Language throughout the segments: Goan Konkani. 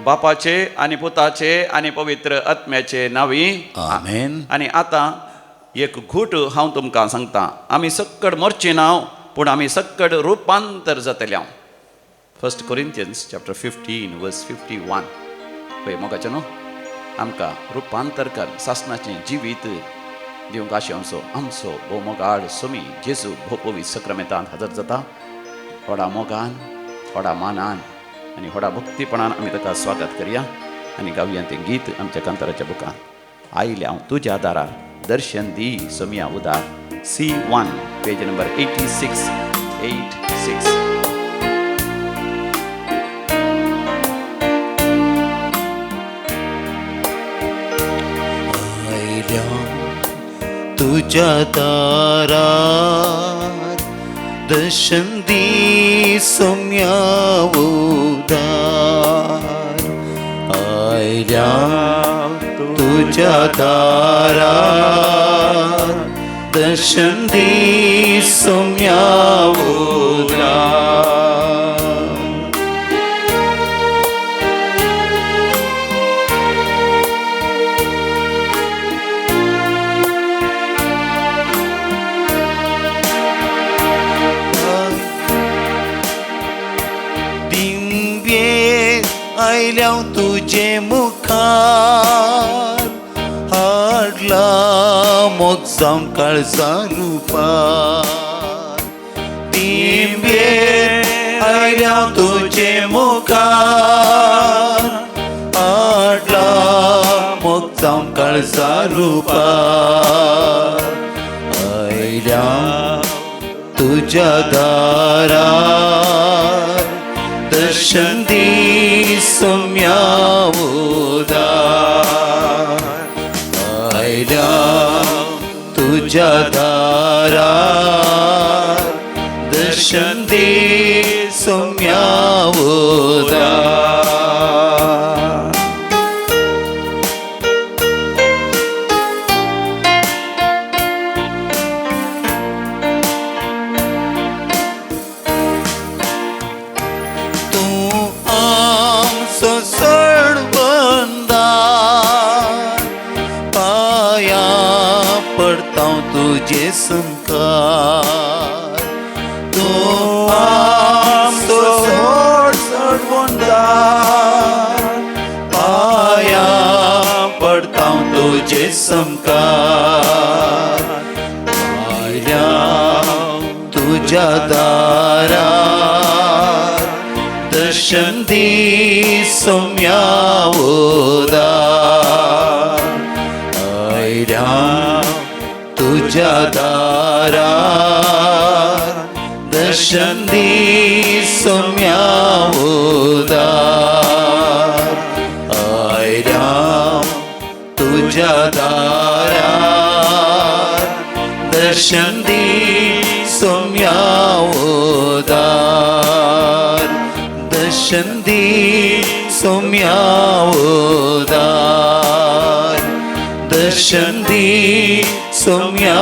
बापाचे आनी पुताचे आनी पवित्र आत्म्याचे नांवी आमेन. आनी आतां एक घूट हांव तुमकां सांगता, आमी सक्कड मरचे ना पूण आमी सक्कड रुपांतर जातले. हांव 1 Corinthians chapter 15 verse 51. पळय मोगाचें न्हू, आमकां रुपांतर कर सासणाचें जिवीत दिवंक आशेवचो आमचो भोव मोगाळ सोमी जेजू भोव पवित्र सक्रामेंतांत हजर जाता. व्हडा मोगान, व्हडा मानान आनी व्हडा भक्तीपणान आमी ताका स्वागत करया आनी गावया तें गीत आमच्या कांताराच्या बुकान. आयल्या हांव तुज्या दारार, दर्शन दी सोमया उदार. C1 page number 86 86. आयल्या तुज्या दारार, दर्शन दी सोम्या उदार. आयल्या तुज्या दारार, दर्शन दी सोम्या उदार. दिंब्ये आयल्या तुजे मुखार, हाडला मोग जावन काळजा रुपार. दिंब्ये आयल्या तुजे मुखार, हाडला मोग जावन काळजा रुपार. आयल्या तुज्या दारार, दर्शन दी सोम्या उदार. आयल्या तुज्या दारार, दर्शन दी सोम्या उदार. तूं आमचो सोडवंदार, पाया पडता तुजे संकार. तूं आमचो सोडवंदार, पाया पडता तुजे संकार. आयल्या तुज्या दारार, दर्शन दी सोम्या उदार. आयल्या तुज्या दारार, दर्शन दी सोम्या उदार. आयल्या तुज्या दारार, दर्शन दी सोम्या उदार. दर्शन दी सोम्या उदार. दर्शन दी सोम्या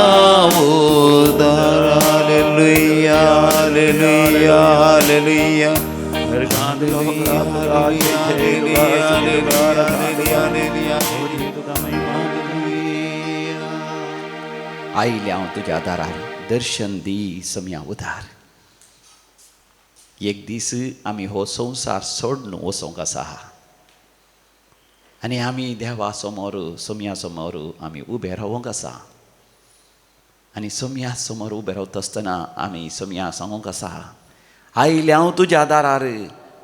उदार. Hallelujah, hallelujah, hallelujah. Hallelujah, hallelujah, hallelujah. आयल्या हांव तुज्या दारार, दर्शन दी सोमया उदार. एक दीस आमी हो संवसार सोडून वचोंक आसा आनी आमी देवा समोर, सोमया समोर आमी उबे रावोंक आसा. आनी सोमया समोर उबे रावता आसतना आमी सोमया सांगोंक आसा, आयल्या हांव तुज्या दारार,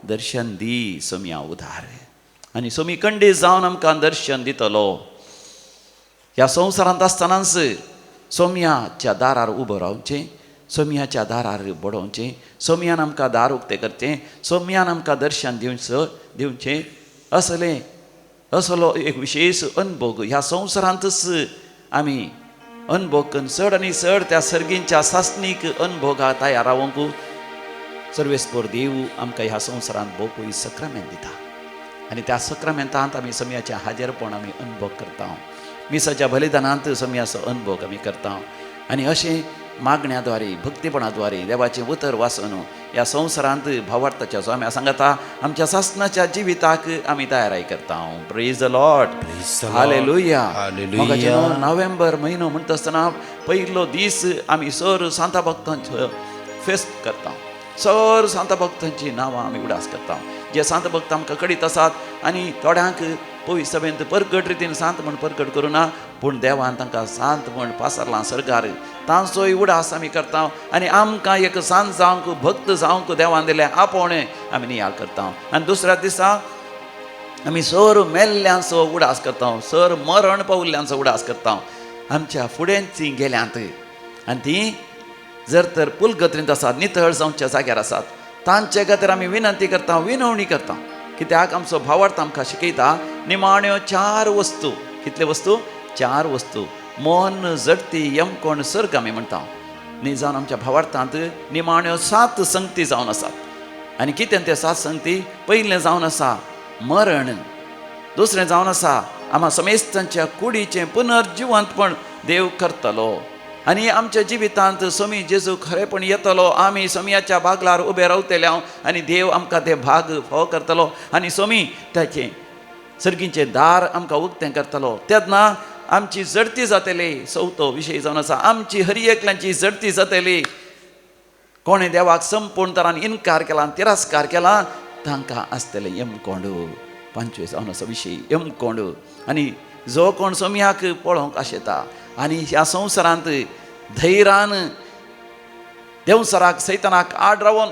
दर्शन दी सोमया उदार. आनी सोमी कंडे जावन आमकां दर्शन दितलो. ह्या संवसारांत आसतनाच सोमयाच्या दारार उबो रावचें, सोमयाच्या दारार बडोवचें, सोमयान आमकां दार उक्तें करचें, सोमयान आमकां दर्शन दिवचें. असलें असलो एक विशेश अनभोग ह्या संवसारांतच आमी अनभोग करून चड आनी चड त्या सर्गींच्या सासणीक अनभोगा तयार रावंक सर्वेस्पोर देव आमकां ह्या संवसारांत भोव सक्रामेंत दिता. आनी त्या सक्रामेंतांत आमी समयाचें हाजेरपण आमी अनभोग करता. मिसाच्या बलिदानांत समयाचो अनभोग आमी करता. आनी अशें मागण्या द्वारे, भक्तीपणा द्वारे, देवाचें उतर वाचून ह्या संवसारांत भावार्थाच्या सोम्या सांगता आमच्या सासनाच्या जिविताक आमी तयाराय करता. Praise the Lord. Praise the Lord. Hallelujah. Hallelujah. मोगाचे न्हू, नोव्हेंबर म्हयनो म्हणटा आसतना पयलो दीस आमी सर सांता भक्तांचो फेस्त करता. सर सांता भक्तांची नांवां आमी उडास करता, जे सांत भक्त आमकां कडीत आसात आनी थोड्यांक पवित्र सभेंत परगट रितीन सांत म्हण परगट करुना, पूण देवान तांकां सांत म्हण पासरलां सरकार, तांचोय उडास आमी करता. आनी आमकां एक सांत जावंक भक्त जावंक देवान दिलें आपोवणें आमी नियाळ करता. आनी दुसऱ्या दिसा आमी सर मेल्ल्यांचो उडास करता, सर मरण पावल्ल्यांचो उडास करता. आमच्या फुडें तीं गेल्यांत आनी तीं जर तर पुलगत्रींत आसात, नितळ जावच्या जाग्यार आसात, तांचे खातीर आमी विनंती करता, विनवणी करता. कित्याक आमचो भावार्थ आमकां शिकयता निमाण्यो चार वस्तू. कितल्यो वस्तू? चार वस्तू. मन, जडती, यमकोण, सर्ग आमी म्हणटा. न्ही जावन आमच्या भावार्थांत निमाण्यो सात संगती जावन आसात. आनी कितें ते सात संगती? पयलें जावन आसा मरण, दुसरें जावन आसा आमा समेस्तांच्या कुडीचें पुनर्जिवंतपण देव करतलो आनी आमच्या जिवितांत सोमी जेजू खरेपण येतलो, आमी सोमयाच्या भागलार उबे रावतले हांव आनी देव आमकां ते भाग फावो करतलो आनी सोमी ताचें सर्गीचें दार आमकां उक्तें करतलो. तेन्ना आमची जडती जातली. चवथो विशय जावन आसा आमची हर एकल्यांची जडती जातली. कोणें देवाक संपूर्ण तरान इनकार केला, तिरस्कार केला, तांकां आसतलें यमकोंड. पांचवे जावन आसा विशय यमकोंड. आनी जो कोण सोमयाक पळोवंक आशेता आनी ह्या संवसारांत धैर्यान देंवसराक सैतानाक आड रावन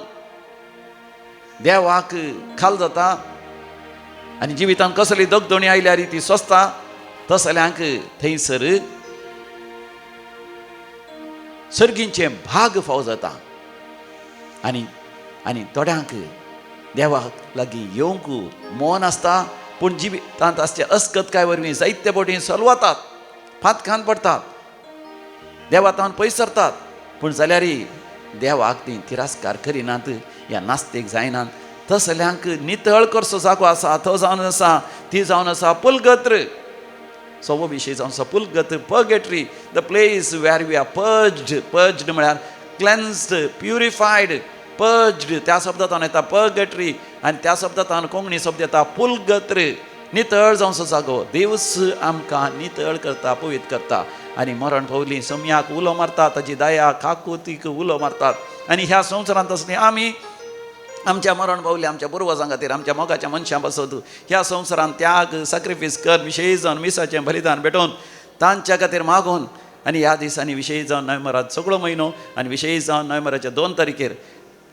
देवाक खाल जाता आनी जिवितांत कसली दगदणी आयल्यार ती सोंसता, तसल्यांक थंयसर सर्गींचें भाग फाव जाता. आनी आनी थोड्यांक देवाक लागीं येवंक मन आसता, पूण जिवितांत आसचे अस्कतकाय वरवीं जायते बोटी सलवतात, फातखान पडटात, देवातान पयस सरतात, पूण जाल्यारय देवाक तीं तिरस्कार करिनात या नास्तीक जायनात. तसल्यांक नितळ करचो जागो आसा, तो जावन आसा, ती जावन आसा पुलगत्र. सवो विशय जावन आसा पुलगत्र, purgatory, the place where we are purged. Purged म्हळ्यार क्लेन्स्ड, प्युरिफायड, पर्ज्ड. त्या शब्दांत येता पर्गेटरी आनी त्या शब्दांत कोंकणी शब्द येता पुलगत्र, नितळ जावचो जागो. देवच आमकां नितळ करता, पवित्र करता. आनी मरण पावली सोमयाक उलो मारता, ताची दया काकुतीक उलो मारतात. आनी ह्या संवसारांत आसली आमी आमच्या मरण पावली आमच्या पुर्वजां खातीर, आमच्या मोगाच्या मनशां पासत ह्या संवसारांत त्याग सॅक्रिफायस कर, विशेश जावन मिसाचें बलिदान भेटोवन तांच्या खातीर मागोवन. आनी ह्या दिसांनी विशेश जावन नोव्हेंबरांत सगळो म्हयनो आनी विशेश जावन नोव्हेंबराच्या 2 तारखेर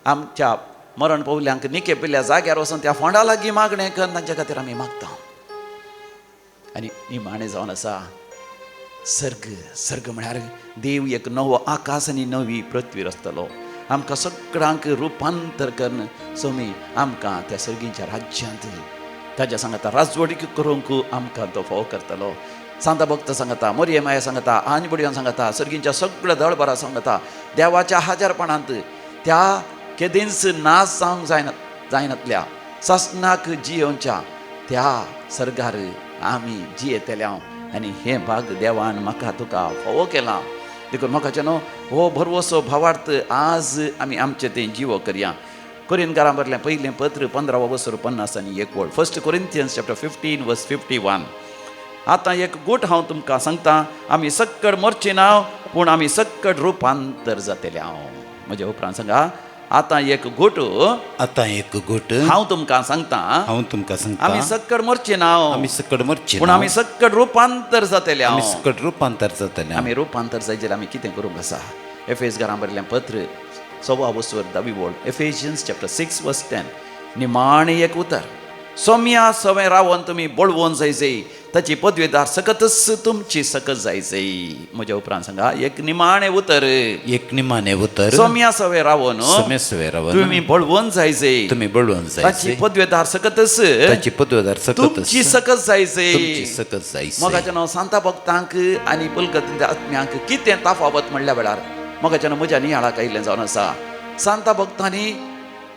आमच्या मरण पावल्यांक निके पिल्ल्या जाग्यार वचून त्या फोंडा लागीं मागणें करून तांच्या खातीर आमी मागता. आनी निमाणें जावन आसा सर्ग. सर्ग म्हळ्यार देव एक नवो आकाश आनी नवी पृथ्वी रचतलो. आमकां सगळ्यांक रुपांतर करून सोमी आमकां त्या सर्गीच्या राज्यांत ताज्या सांगता राजवटीक करूंक आमकां तो फावो करतलो. सांता भक्त सांगता, मोरये माया सांगता, आनी बुडयान सांगता, सर्गींच्या सगळ्या दळभरा सांगता, देवाच्या हाजारपणांत त्या केदींच नाश जावंक जायना जायनातल्या सासनाक जियोवच्या त्या सर्गार आमी जियेतले हांव. आनी हें भाग देवान म्हाका तुका फावो केलां. देखून म्हाका न्हू हो भरवसो भावार्थ आज आमी आमचें तें जिवो करया. कोरिंतकारां बरलें पयलें पत्र 15 वसर 51 वळ, 1 Corinthians chapter 15 verse 51. आतां एक गूट हांव तुमकां सांगता, आमी सक्कड मरची ना, पूण आमी सक्कड रुपांतर जातले हांव. म्हज्या उपरांत सांगा, आतां एक गूट, आतां एक गूट हांव तुमकां सांगता, हांव तुमकां सांगता, आमी सक्कड मरची ना, आमी सक्कड मरची पूण आमी सक्कड रुपांतर जातले आमी हांव. सक्कड रुपांतर जातले. आमी रुपांतर जाय जाल्यार आमी कितें करूंक आसा? एफेस घरां बरलें पत्र 1.25 वसर 10 वळ, एफेशियन्स चॅप्टर 6 वर्स 10. निमाणें एक उतर, सोम्या सवें रावन तुमी बळवून जाय जाय, ताची पदवेदार सकतच तुमची सकत जाय जाय. म्हज्या उपरांत सांगा, एक निमाणें उतर, एक निमाणें उतर, सोम्या सवें रावन सोम्या सवें रावन तुमी बळवून जाय जाय, तुमी बळवून जाय ताची पदवेदार सकतच ताची पदवेदार सकतच तुमची सकत जाय जाय, तुमची सकत जाय. मोगाच्या नांव सांता भक्तांक आनी पुलकतींच्या आत्म्यांक कितें ताफावत म्हणल्या वेळार मोगाच्या नांव म्हज्या नियाळाक आयिल्लें जावन आसा. सांता भक्तांनी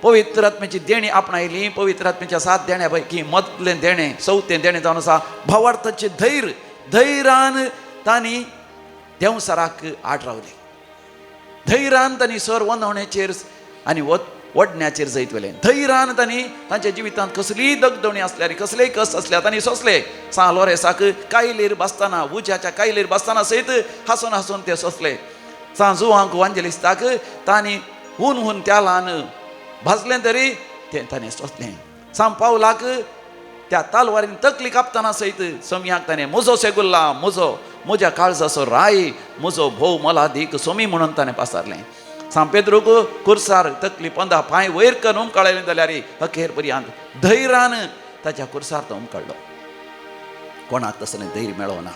पवित्र आत्म्याची देणी आपणायली. पवित्र आत्म्याच्या 7 देण्या पैकी मदलें देणें, चवथें देणें जावन आसा भावार्थाचें धैर्य. धैर्यान तांणी देंवसराक आड रावले, धैर्यान तांणी सर वनवणेचेर आनी वडण्याचेर जैत व्हेलें. धैर्यान तांणी तांच्या जिवितांत कसलीय दगदवणी आसल्यार, कसलेय कश्ट आसल्यार तांणी सोंसले. सां लोरेसाक कायलेर बसतना, उज्याच्या कायलेर बसतना सयत हांसून हांसून ते सोंसले. सां जुवांक वांजेलिस्ताक तांणी हून हून तेलान भाजलें तरी तें ताणें सोंसलें. सां पावलाक त्या तालवारीन तकली कापतना सयत सोमयाक ताणें म्हजो सेगुल्ला, म्हजो म्हज्या काळजाचो राय, म्हजो भोव मोलादीक सोमी म्हणून ताणें पासारलें. सां पेद्रूक कुर्सार तकली पंदा पांय वयर करून उमकाळयलें जाल्यार अखेर पर्यंत धैर्यान ताच्या कुर्सार तो उमकाळ्ळो. कोणाक तसलें धैर्य मेळना,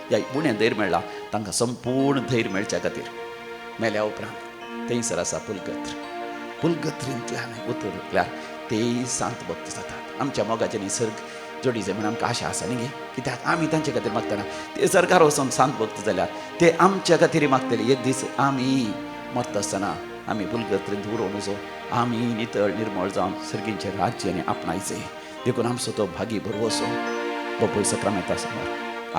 ह्या उणें धैर्य मेळ्ळां तांकां संपूर्ण धैर्य मेळच्या खातीर मेल्या उपरांत थंयसर आसा पुलगत्र. पुलगत्रींतल्यान उतरल्यार तेय सांत भक्त जातात. आमच्या मोगाचे निसर्ग जोडी जाय म्हण आमकां आशा आसा न्ही गे, कित्याक आमी तांचे खातीर मागतना ते सरकार वचून सांत भक्त जाल्यार ते आमच्या खातीर मागतले. एक दीस आमी मरता आसतना आमी पुलगत्रींत उरोवन वचो, आमी नितळ निर्मळ जावन सर्गींचें राज्य आनी आपणायचें. देखून आमचो तो भागी भरवसो बापूय सक्रामेंता समोर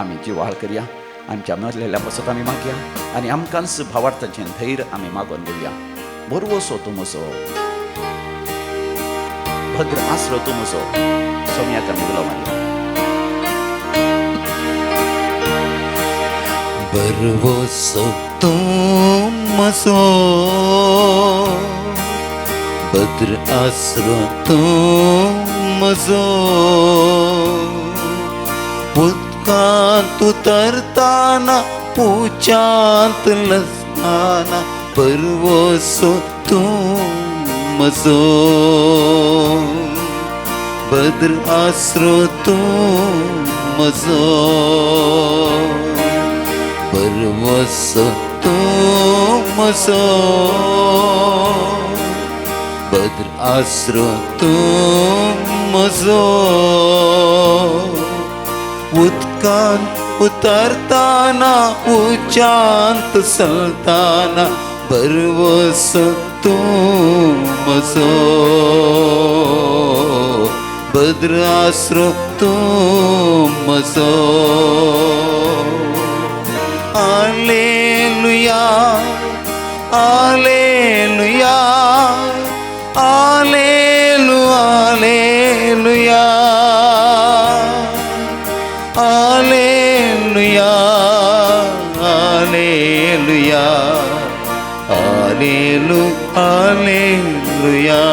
आमी जिवाळ करया, आमच्या मरलेल्या पासत आमी मागया आनी आमकांच भावार्थाचें धैर्य आमी मागोवन घेवया. भरवसो तूं म्हजो, भद्र आसरो तूं म्हजो, सोम्याक आमी उलो मारया. भरवसो तूं म्हजो, भद्र आसरो तूं म्हजो, उदकांत उतरताना उच्चांत लजताना भरवसो तूं म्हजो, भद्र आसरो तूं म्हजो, भरवसो तूं म्हजो, भद्र आसरो तूं म्हजो, उदकांत उतरताना उच्चांत चलताना भरवसो तूं म्हजो, भद्र आसरो तूं म्हजो. Alleluia, alleluia, allelu, alleluia, alleluia, alleluia, allelu, alleluia,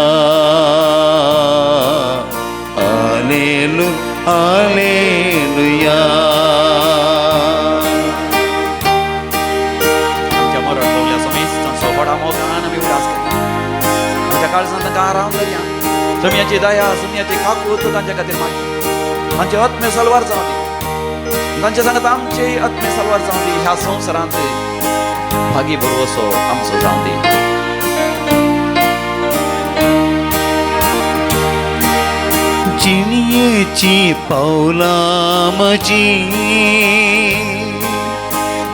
allelu, alleluia. आमच्या मरण पावल्या समेस्तांचो व्हडा मोगान आमी उडास करया. आमच्या काळजांत तांकां आराम धरया. सोम्याची दया, सोम्याची काकूत तांच्या खातीर मागया. तांचे आत्मे सलवार जावं दी, तांचे सांगत आमचे आत्मे सलवार जावं दी. ह्या संवसारांत भागी भरवसो आमचो जावं दी. जिणयेची पावलां म्हजी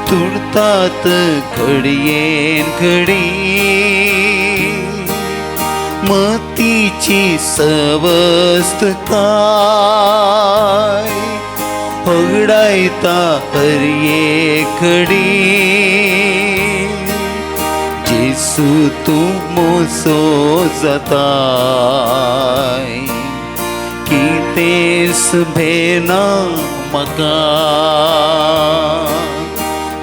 तुडतात घडयेन घडी, मतीची सवस्तकाय होगडायता हर एक घडी, जेसू तूं मोसो जाताय कितेंच भेना म्हाका,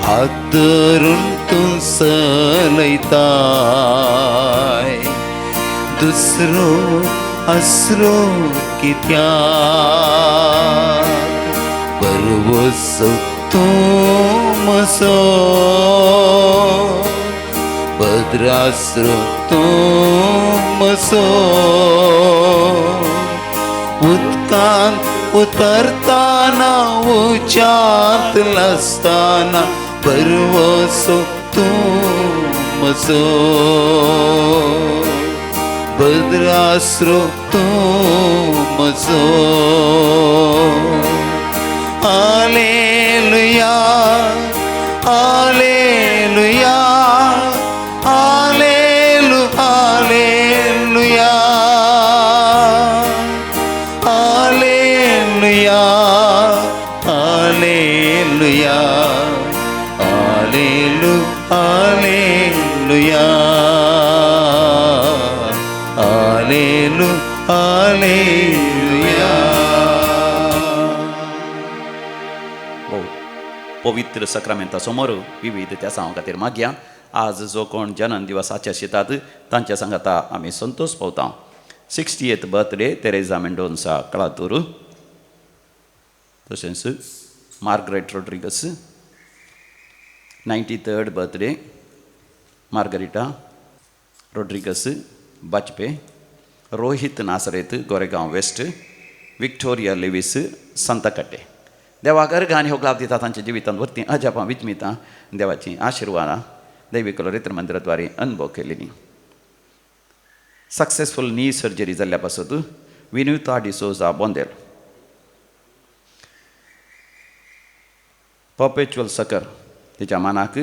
हात धरून तूं चलयताय, दुसरो आसरो कित्याक, भरवसो तूं म्हजो, भद्र आसरो तूं म्हजो, उदकांत उतरताना उच्चांत लजताना भरवसो तूं म्हजो, भद्र आसरो तूं म्हजो. आलेलुया, आलेलुया, आलेलु, आलेलुया, आलेलुया, आलेलुया, आलेलु, आलेलुया, हालेलुया. पवित्र सक्रामेंता समोर विविध त्या सांगा खातीर मागया. आज जो कोण जनन दिवस आचरितात तांच्या सांगाता आमी संतोष पावता. 60th birthday Teresa Mendonca Kalathur, तशेंच Margaret Rodrigues. 93rd birthday Margarita Rodrigues Bajpe, Rohit Nazareth Goregaon west, Victoria Lewis Santhakatte. देवाक अर्घ आनी होगलाप दिता तांच्या जिवितांत वरती अजापां विजमितां देवाचीं आशिर्वादां दैवीक लोरेत्र मंदिराद्वारे अनुभव केलेली. सक्सेसफूल नी सर्जरी जाल्ल्या पासत विनुता डिसोजा बोंदेल. पर्पेच्युअल सकर तिच्या मानाक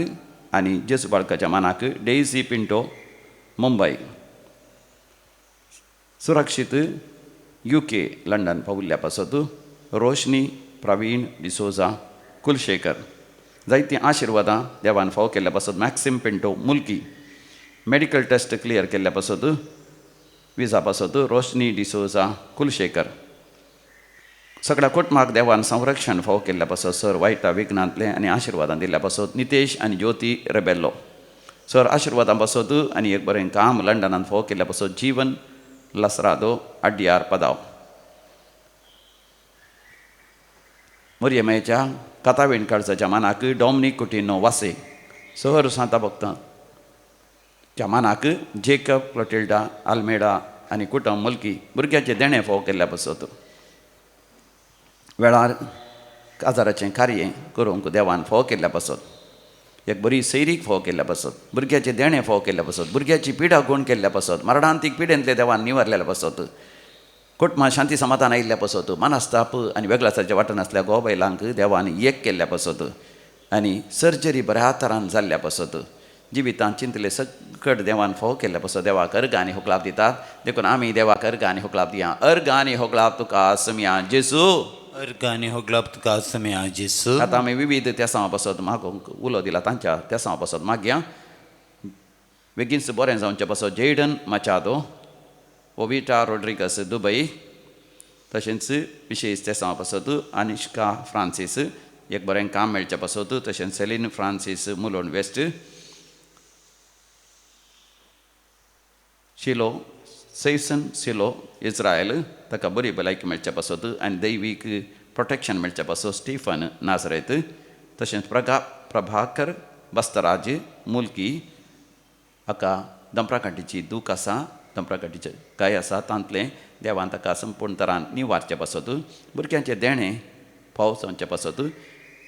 आनी जेजू बाळकाच्या मानाक डेझी पिंटो मुंबय. सुरक्षीत UK London पावुल्ल्या पासत रोशनी प्रवीण डिसोजा कुलशेखर. जायतीं आशिर्वादां देवान फावो केल्ल्या पासत Maxim Pinto Mulki. Medical test clear केल्ल्या पासत विजा पासत रोशनी डिसोजा कुलशेखर. सगळ्या कुटुंबाक देवान संरक्षण फावो केल्ल्या पासत सर वायटा विघ्नांतलें आनी आशिर्वादां दिल्ल्या पासत नितेश आनी ज्योती रेबेल्लो. सर आशिर्वादां पासत आनी एक बरें काम लंडनांत फावो केल्ल्या पासत जीवन लसरादो अड्यार पदाव. मोरयेमायेच्या कातावेण काळजाच्या मानाक डॉमनीक कुटिनो वासे. सहर सांता भक्तां च्या मानाक जेकब क्लोटिल्डा आल्मेडा आनी कुटुंब मुलकी. भुरग्याचें देणें फावो केल्ल्या पासत वेळार काजाराचें कार्य करूंक देवान फावो केल्ल्या पासत एक बरी सैरीक फावो केल्ल्या पासत भुरग्याचें देणें फावो केल्ल्या पासत भुरग्याची पिडा गुण केल्ल्या पासत मरणांतीक पिडेंतले देवान निवारलेल्या पासत कुटुंबां शांती समाधान आयिल्ल्या पासत मनस्ताप आनी वेगळ्या वाटनासल्या घोव बायलांक देवान एक केल्ल्या पासत आनी सर्जरी बऱ्या तरान जाल्ल्या पासत जिवितांत चिंतले सकट देवान फावो केल्ल्या पासत देवाक अर्घ आनी होगलाप दितात. देखून आमी देवाक अर्घ आनी होगलाप दिया. अर्घ आनी होगलाप तुका समिया जेजू. अर्घ आनी होगलाप तुका समिया जेजू. आतां आमी विविध तेसांव पासत मागूंक उलो दिला तांच्या तेसांव पासत मागया. बेगीनच बरें जावचें पासत जेडन माचादो, ओविटा रोड्रिगस दुबई, तशेंच विशेश तेसांव पासत अनिश्का फ्रांसीस एक बरें काम मेळचें पासत, तशेंच Celine Francis Mulund west, Shilo Saison Shilo Israel ताका बरी भलायकी मेळचे पासत आनी दैवीक प्रोटेक्शन मेळचे पासत स्टीफन नाजरेत, तशेंच प्रभाकर बस्तराज मुलकी हाका दंपराकाठीची दूख आसा, दंपराकाठीचे गाय आसा तांतलें देवान ताका संपूर्ण तरान निवारचें पासत भुरग्यांचें देणें फाव जावचें पासत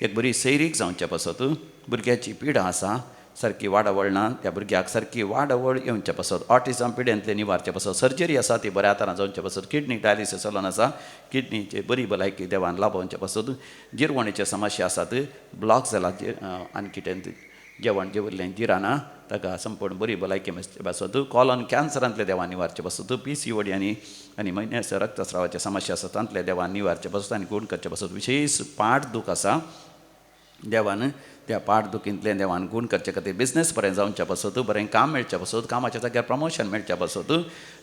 एक बरी सैरीक जावचें पासत भुरग्याची पिडा आसा सारकी वाडावळ ना त्या भुरग्याक सारकी वाडावळ येवचे पासत ऑटिजम पिडेंतलें निवारचें पासत सर्जरी आसा ती बऱ्या तरान जावचे पासत किडनी डायलिसीस चलोन आसा किडनीचे बरी भलायकी देवान लाभोवचे पासत जिरवणेचे समस्या आसात ब्लॉक जाला आनी कितें जेवण जेवल्लें जिराना ताका संपूर्ण बरी भलायकी मेळचे पासत कॉलन कॅन्सरांतले देवान निवारचे पासत PCOD आनी आनी म्हयन्याच्या रक्तस्रावाचे समस्या आसा तांतले देवान निवारचे पासत आनी गूण करचे पासत विशेश पाठ दूख आसा देवान त्या पाठ दुखींतलें देवान गूण करचे खातीर बिजनेस बरें जावच्या पासत बरें काम मेळच्या पासत कामाच्या जाग्यार प्रमोशन मेळच्या पासत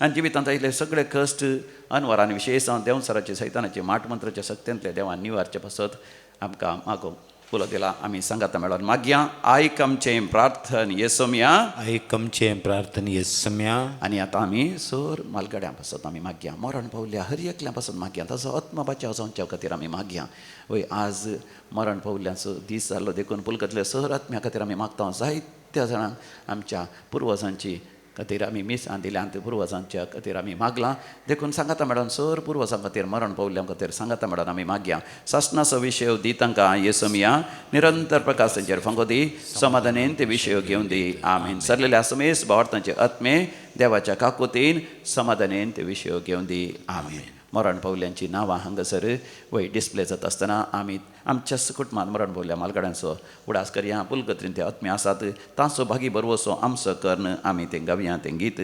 आनी जिवितांत आयिल्ले सगळे कश्ट अनवर आनी विशेश जावन देवसराचे सैतानाचे माटमंत्राचे सक्तेंतले देवान निवारचे पासत आमकां मागो उलो दिला. आमी सांगाता मेळोन मागया. आयक आमचें प्रार्थन येसोमया. आयक आमचें प्रार्थन येसोमया. आनी आतां आमी सर मालगड्यां पासत आमी मागया. मरण पावल्या हर एकल्या पासत मागया. ताचो आत्मा बचाव जावच्या खातीर आमी मागया. वय आज मरण पावल्यांचो दीस जाल्लो देखून पुलकतल्या सर आत्म्या खातीर आमी मागता. जायत्या जाणांक आमच्या पुर्वजांची खातीर आमी मिसां दिल्यांत पुर्वजांच्या खातीर आमी मागलां देखून सांगाता मॅडम सर पुर्वजां खातीर मरण पावल्या खातीर सांगाता मॅडम आमी मागया. सासणाचो विशय दी तांकां येसोमया. निरंतर प्रकाश तांचेर फांको दी. समाधानेन ते विशय घेवन दी. आमीन. सरलेल्या समेस भावार्थांचे आत्मे देवाच्या काकुतीन समाधानेन ते विशय घेवन दी. आमीन. मरण पावल्यांची नांवां हांगासर वय डिस्प्ले जाता आसतना आमी आमच्याच कुटुंबांत मरण पावल्या मालगड्यांचो उडास करया. पुलकत्रीन ते आत्मे आसात तांचो भागी बरवसो आमचो कर्ण आमी तें गावया तें गीत.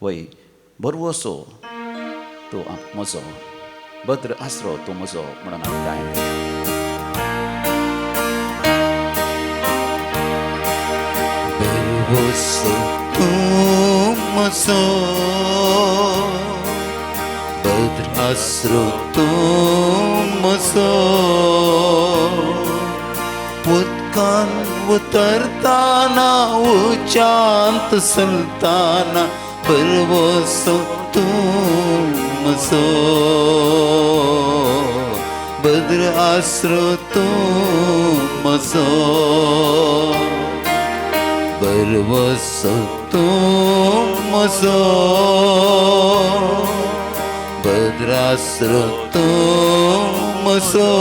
वय बरवसो तूं म्हजो भद्र आसरो तूं म्हजो म्हणून आमी गायन. बरवसो तूं म्हजो भद्रास्रो तूं म्हजो उदकान उतरताना उच्चांत चलताना बरवसो तूं म्हजो भद्र आसरो तूं म्हजो बरवसो तूं म्हजो भद्रास्रो तूं म्हजो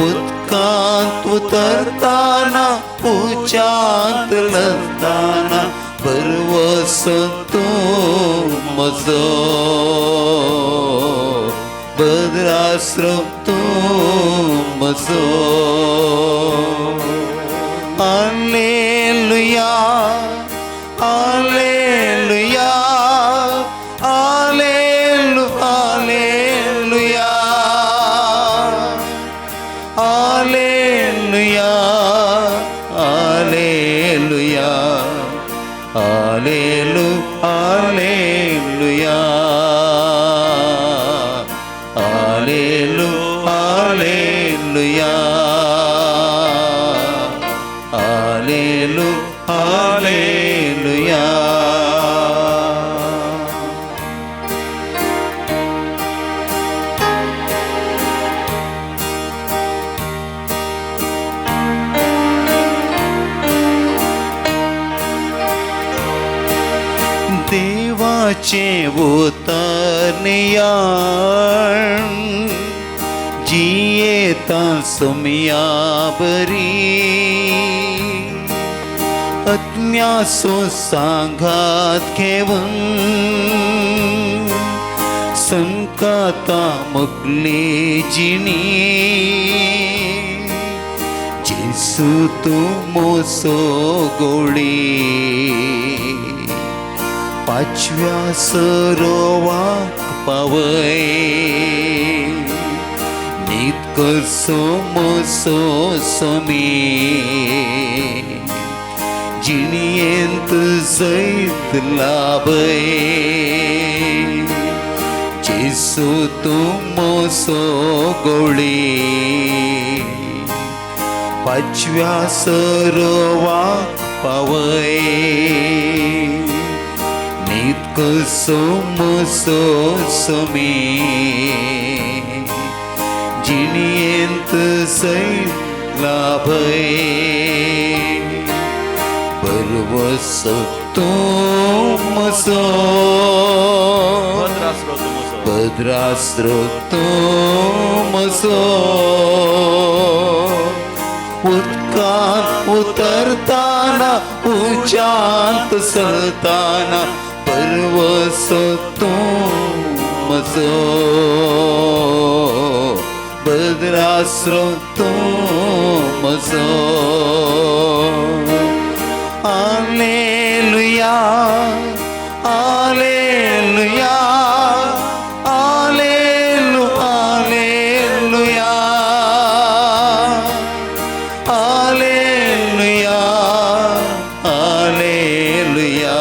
उदकांत उतरताना उच्चांत लजताना बरवसो तूं म्हजो भद्रास्रो तूं म्हजो. Alleluia, alleluia, allelu, alleluia, alleluia, alleluia, allelu, alleluia, allelu, alleluia, allelu, alleluia. देवाचें उतरनियाण जियेता सोम्या बरी आत्म्याचो सांगात घेवन संकाता मुगली जिणी जेसू तूं मोसो गोळी पाचव्या सरोवाक पावय नीत करसो मोसो समी जिणयेंत जैत लाभय जेसू तूं मोसो गोळी पाचव्या सरोवाक पावय नीत करसो मोसो समी जिणयेंत जैत लाभय बरवसो तूं म्हजो भद्रास्रो तूं म्हजो उदकांत उतरताना उच्चांत चलताना बरवसो तूं म्हजो भद्रास्रो तूं म्हजो. Alleluia, alleluia, allelu, alleluia, alleluia, alleluia,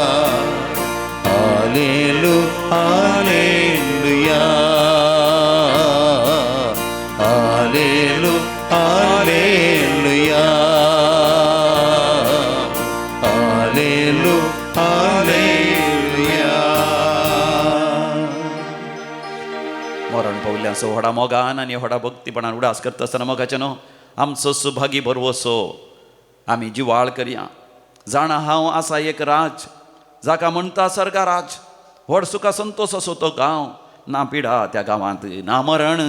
allelu, alleluia, allelu, alleluia, allelu, alleluia. मरण पावल्यांचो व्हडा मोगान आनी व्हडा भक्तीपणान उडास करता आसतना मोगाचें न्हू आमचो सुभागी भरवसो आमी जिवाळ करया. जाणा हांव आसा एक राज जाका म्हणटा सर्गा राज व्हड सुखा संतोश असो तो गांव ना पिडा त्या गांवांत ना मरण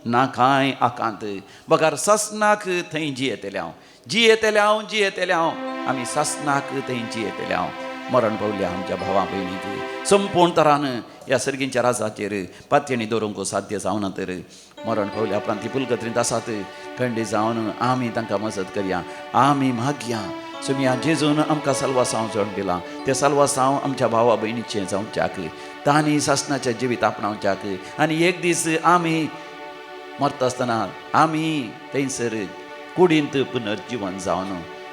ना कांय आकांत बगर सासनाक थंय जियेतले हांव जियेतले हांव जियेतले हांव आमी सासनाक थंय जियेतले हांव. मरण पावल्या आमच्या भावा भयणीक संपूर्ण तरान ह्या सर्गींच्या राजाचेर पातयेणी दवरूंक साध्य जावना तर मरण पावल्या उपरांत ती पुलकत्रींत आसात खंडी जावन आमी तांकां मजत करया आमी मागया सुमया जेजून आमकां साल्वासांव जोड दिलां तें साल्वासांव आमच्या भावा भयणीचें जावच्याक तांणी सासनाचें जिवीत आपणावच्याक आनी एक दीस आमी मरता आसतना आमी थंयसर कुडींत पुनर्जिवन जावन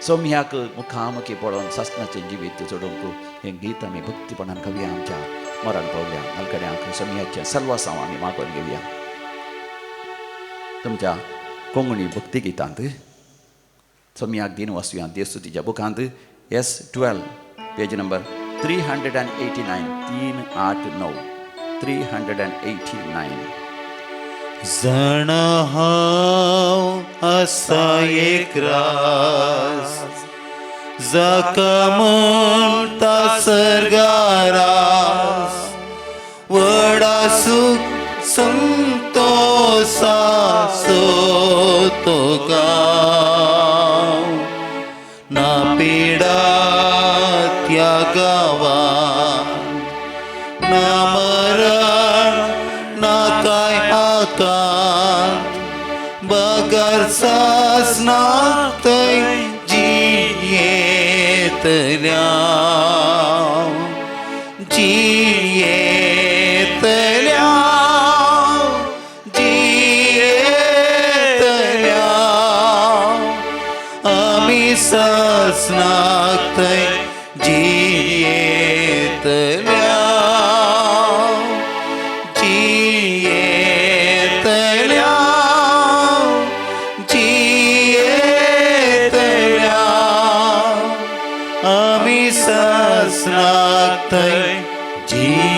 सोम्याक मुखामुखी पळोवन सासनाचें जिवीत जोडूंक हें गीत आमी भक्तीपणान गावया आमच्या मरण पावल्या म्हालगड्यांक सोमयाचें सल्वासांव आमी मागून घेवया. तुमच्या कोंकणी भक्ती गितांत सोमयाक दिन वसुया देवस्तुतीच्या बुकांत S12 page number 389 389 389. जाणा हांव आसा एक रास जाका म्हणटा सर्गारास व्हडा सुख संतोषाचो तो गांव ना पिडा त्या गांवात ना मरण ना काय आकांत बगर सासनाक थंय जियेतल्या जियेतल्या जियेतल्या आमी सासनाक थंय जियेतल्या जियेतल्या जियेतल्या आमी सासनाक थंय जियेतल्या.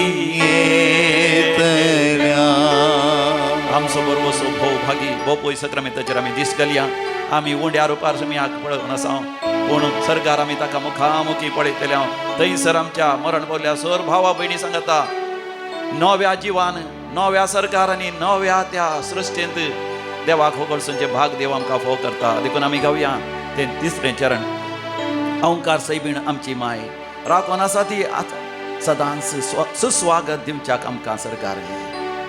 आमचो बरोसो भोव भागी बोपोय सक्रामेंताचेर आमी दीस घालया. आमी उंड्या रुपार सोमयाक पळोवन आसा पूण सरकार आमी ताका मुखामुखी पळयतले. थंयसर आमच्या मरण पावल्या सर भावा भयणी सांगता नव्या जिवान नव्या सरकार आनी नव्या त्या सृश्टींत देवाक होगडसूनचे भाग देव आमकां फोव करता. देखून आमी गावया तें तिसरें चरण. ओंकार सैबीण आमची माय राखून आसा ती आतां सदांच सुस्वागत दिवच्याक आमकां सरकार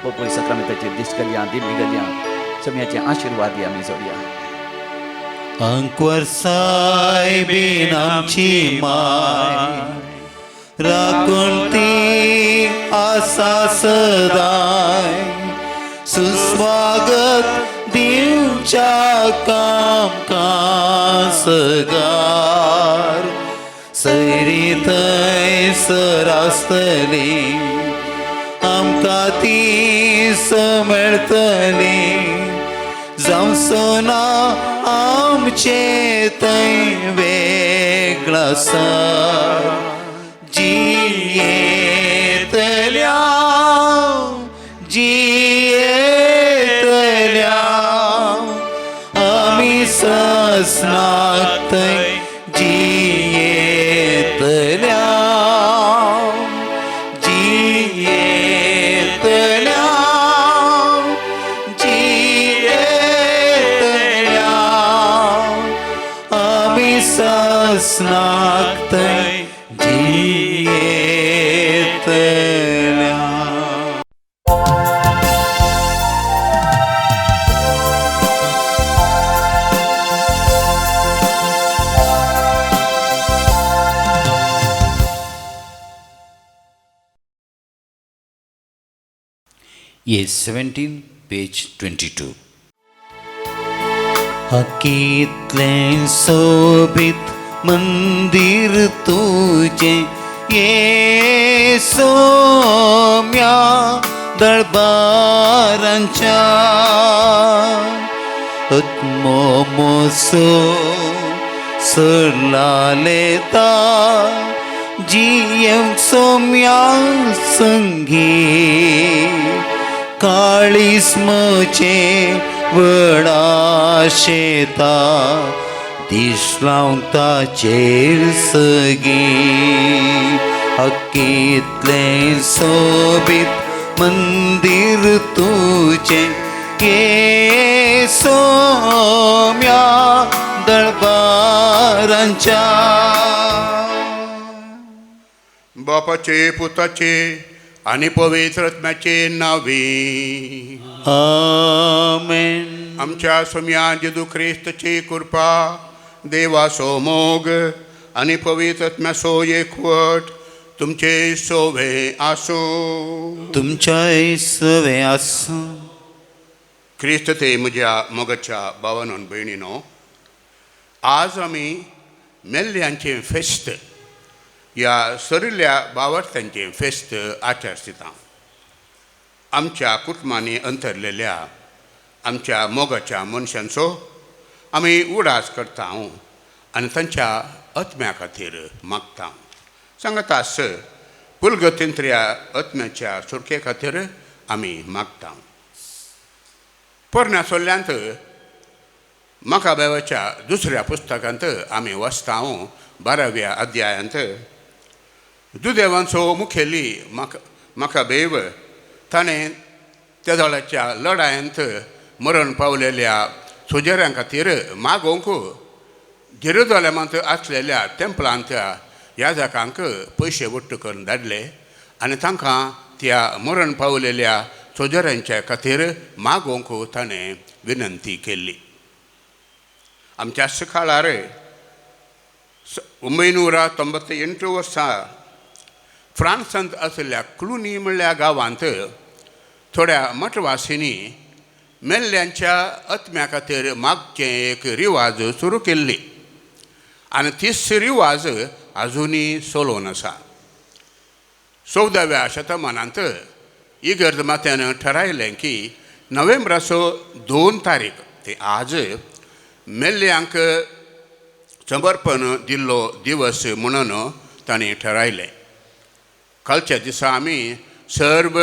बोपोय सक्रामेंताचेर दीस घालया दिमी घालया सोमयाचे आशिर्वाद आमी जोडया. अंकवर सायबीन आमची माय राखून ती आसा सदाय सुस्वागत दिवच्या आमकां सगार सैरी थंयसर आसतली आमकां ती मेळटली जावचो ना आमचे थंय वेगळासार जियेतल्या जियेतल्या आमी सासनाक थंय जियेतल्या जियेतल्या जियेतल्या आमी सासनाक थंय जियेतल्या. A17, page 22. हकीतलें सोबीत मंदिर तुजें ये सोम्या दरबारांच्या आत्मोमोसो सरलालेता जियेवंक सोम्या संगी काळीस म्हजें व्हडा शेता दिसलावंक ताचेर सगीं हकीतलें सोबीत मंदिर तुजें ये सोम्या दरबारांच्या. बापाचे पुताचे आनी पवित्र आत्म्याचे नावे. आमेन. आमच्या सोम्या जेजू ख्रिस्ताची कृपा देवाचो मोग आनी पवित्र आत्म्याचो एकवट तुमचे सोवे आसूं. तुमच्याय सवे आसूं. ख्रिस्त ते म्हज्या मोगाच्या भावानो भयणीनो, आज आमी मेल्ल्यांचें फेस्त ह्या सरिल्ल्या बावडत्यांचें फेस्त आचरिता. आमच्या कुटुंबांनी अंतरलेल्या आमच्या मोगाच्या मनशांचो आमी उडास करता आनी तांच्या आत्म्या खातीर मागता. सांगतास पुलगतींतल्या आत्म्याच्या सुटके खातीर आमी मागता. पोरण्या सोल्ल्यांत मकाबेवाच्या दुसऱ्या पुस्तकांत आमी वाचता 12व्या अध्यायांत दुदेवांचो मुखेली मकाबेव ताणें त्या दळाच्या लढायेंत मरण पावलेल्या सोजेऱ्यां खातीर मागोवंक जेरुजलेमांत आसलेल्या तेंपलांत याजकांक पयशे वट्ट करून धाडले आनी तांकां त्या मरण पावलेल्या सोजेऱ्यांच्या खातीर मागोवंक ताणें विनंती केल्ली. आमच्या काळार 1998 वर्सां फ्रांसांत आशिल्ल्या क्लुनी म्हणल्या गांवांत थोड्या मठवासिंनी मेल्ल्यांच्या आत्म्या खातीर मागचें एक रिवाज सुरू केल्ली आनी तीच रिवाज आजुनूय चलोवन आसा. 14व्या शतमानांत इगर्ज मात्यान ठरायलें की नोव्हेंबराचो 2 तारीख ते आज मेल्ल्यांक समर्पण दिल्लो दिवस म्हणून तांणी ठरायलें. कालच्या दिसा आमी सर्व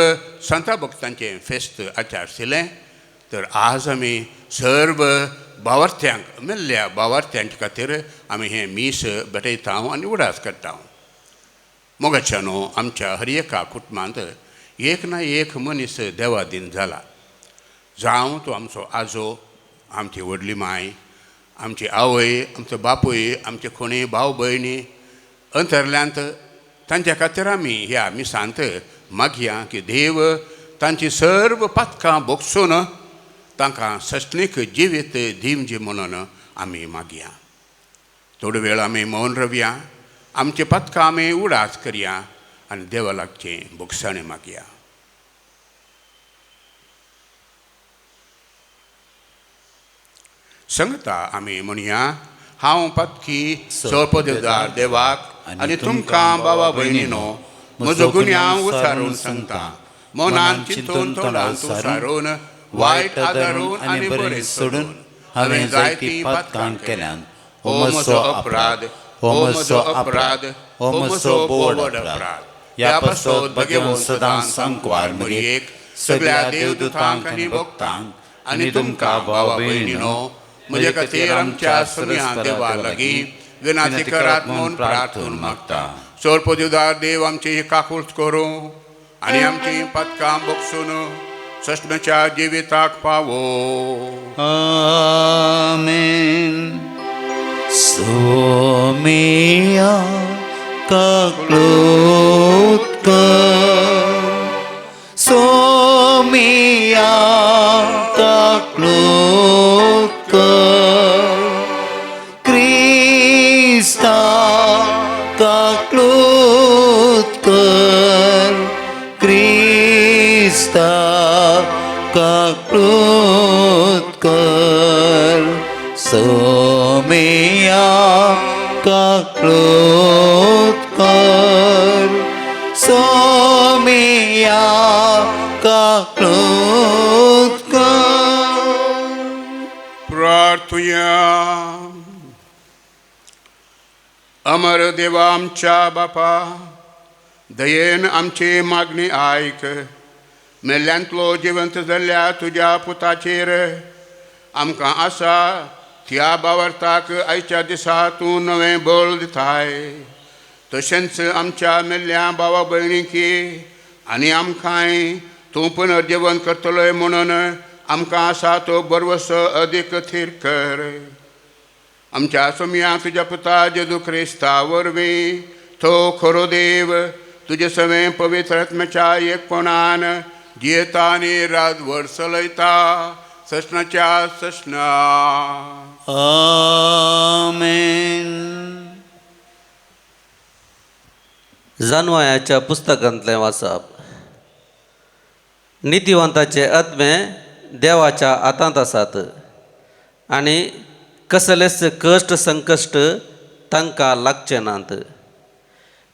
संता भक्तांचें फेस्त आचारशिलें तर आज आमी सर्व बावार्थ्यांक मेल्ल्या बावार्थ्यांच्या खातीर आमी हें मीस भेटयता आनी उडास करता. मोगाच्यानो आमच्या हर एका कुटुंबांत एक ना एक मनीस देवादीन जाला. जावं तो आमचो आजो, आमची व्हडली माय, आमची आवय, आमचो बापूय, आमचे कोणी भाव भयणी अंतरल्यांत तांच्या खातीर आमी ह्या मिसांत मागया की देव तांची सर्व पातकां भोगसून तांकां सस्नीक जिवीत दिवचें म्हणून आमी मागया. थोडो वेळ आमी मौन रवया, आमचे पातकां आमी उडास करया आनी देवा लागचें भोगसाणें मागया. संगता आमी म्हणया, हांव पातकी सपदेदार देवाक आनी तुमकां बाबा भयणीनो म्हजो गुन्यांव उचारून सांगता. मनान चिंतून तोंडान उचारून वायट आदारून आनी बरें सोडून हांवें जायतीं पातकां केल्यांत. हो म्हजो अपराध, हो म्हजो अपराध, हो म्हजो बोड अपराध. ह्या पासत भगवंत सदां सांकवार मरयेक सगळ्या देवदूतांक आनी भक्तांक आनी तुमकां भावा भयणीनो म्हजे खातीर आमच्या सगळ्या देवा लागीं विनंती करात म्हूण प्रार्थना मागता. सोरपदिवदार देव आमची काकूळ करूं आनी आमची पातकां बक्षून सस्मच्या जिविताक पावो. आमेन. सोमिया काकलूत कर, सोमिया काकलूत कर, क्रिस्ता काकलूत कर, क्रिस्ता काकलूत कर, सोमिया काकलूत कर, सोमिया काकलूत कर. प्रार्थुया. अमर देवा आमच्या बापा, दयेन आमची मागणी आयक. मेल्ल्यांतलो जिवंत जाल्ल्या तुज्या पुताचेर आमकां आसा त्या बावरताक आयच्या दिसा तूं नवें बळ दिताय. तशेंच आमच्या मेल्ल्या भावा भयणीकी आनी आमकांय तूं पुनर्जिवन करतलोय म्हणून आमकां आसा तो बरवसो अदीक थीर कर. आमच्या सोमया तुज्या पुता जेजू क्रिस्ता वरवीं तो खरो देव तुजे सवें पवित्र आत्म्याच्या एकपणान जियेता आनी रातभर चलयता ससनाच्या ससना. आमेन. जानवायाच्या पुस्तकांतलें वाचप. नितीवंताचे आत्मे देवाच्या हातांत आसात आनी कसलेच कश्ट संकश्ट तांकां लागचे नात.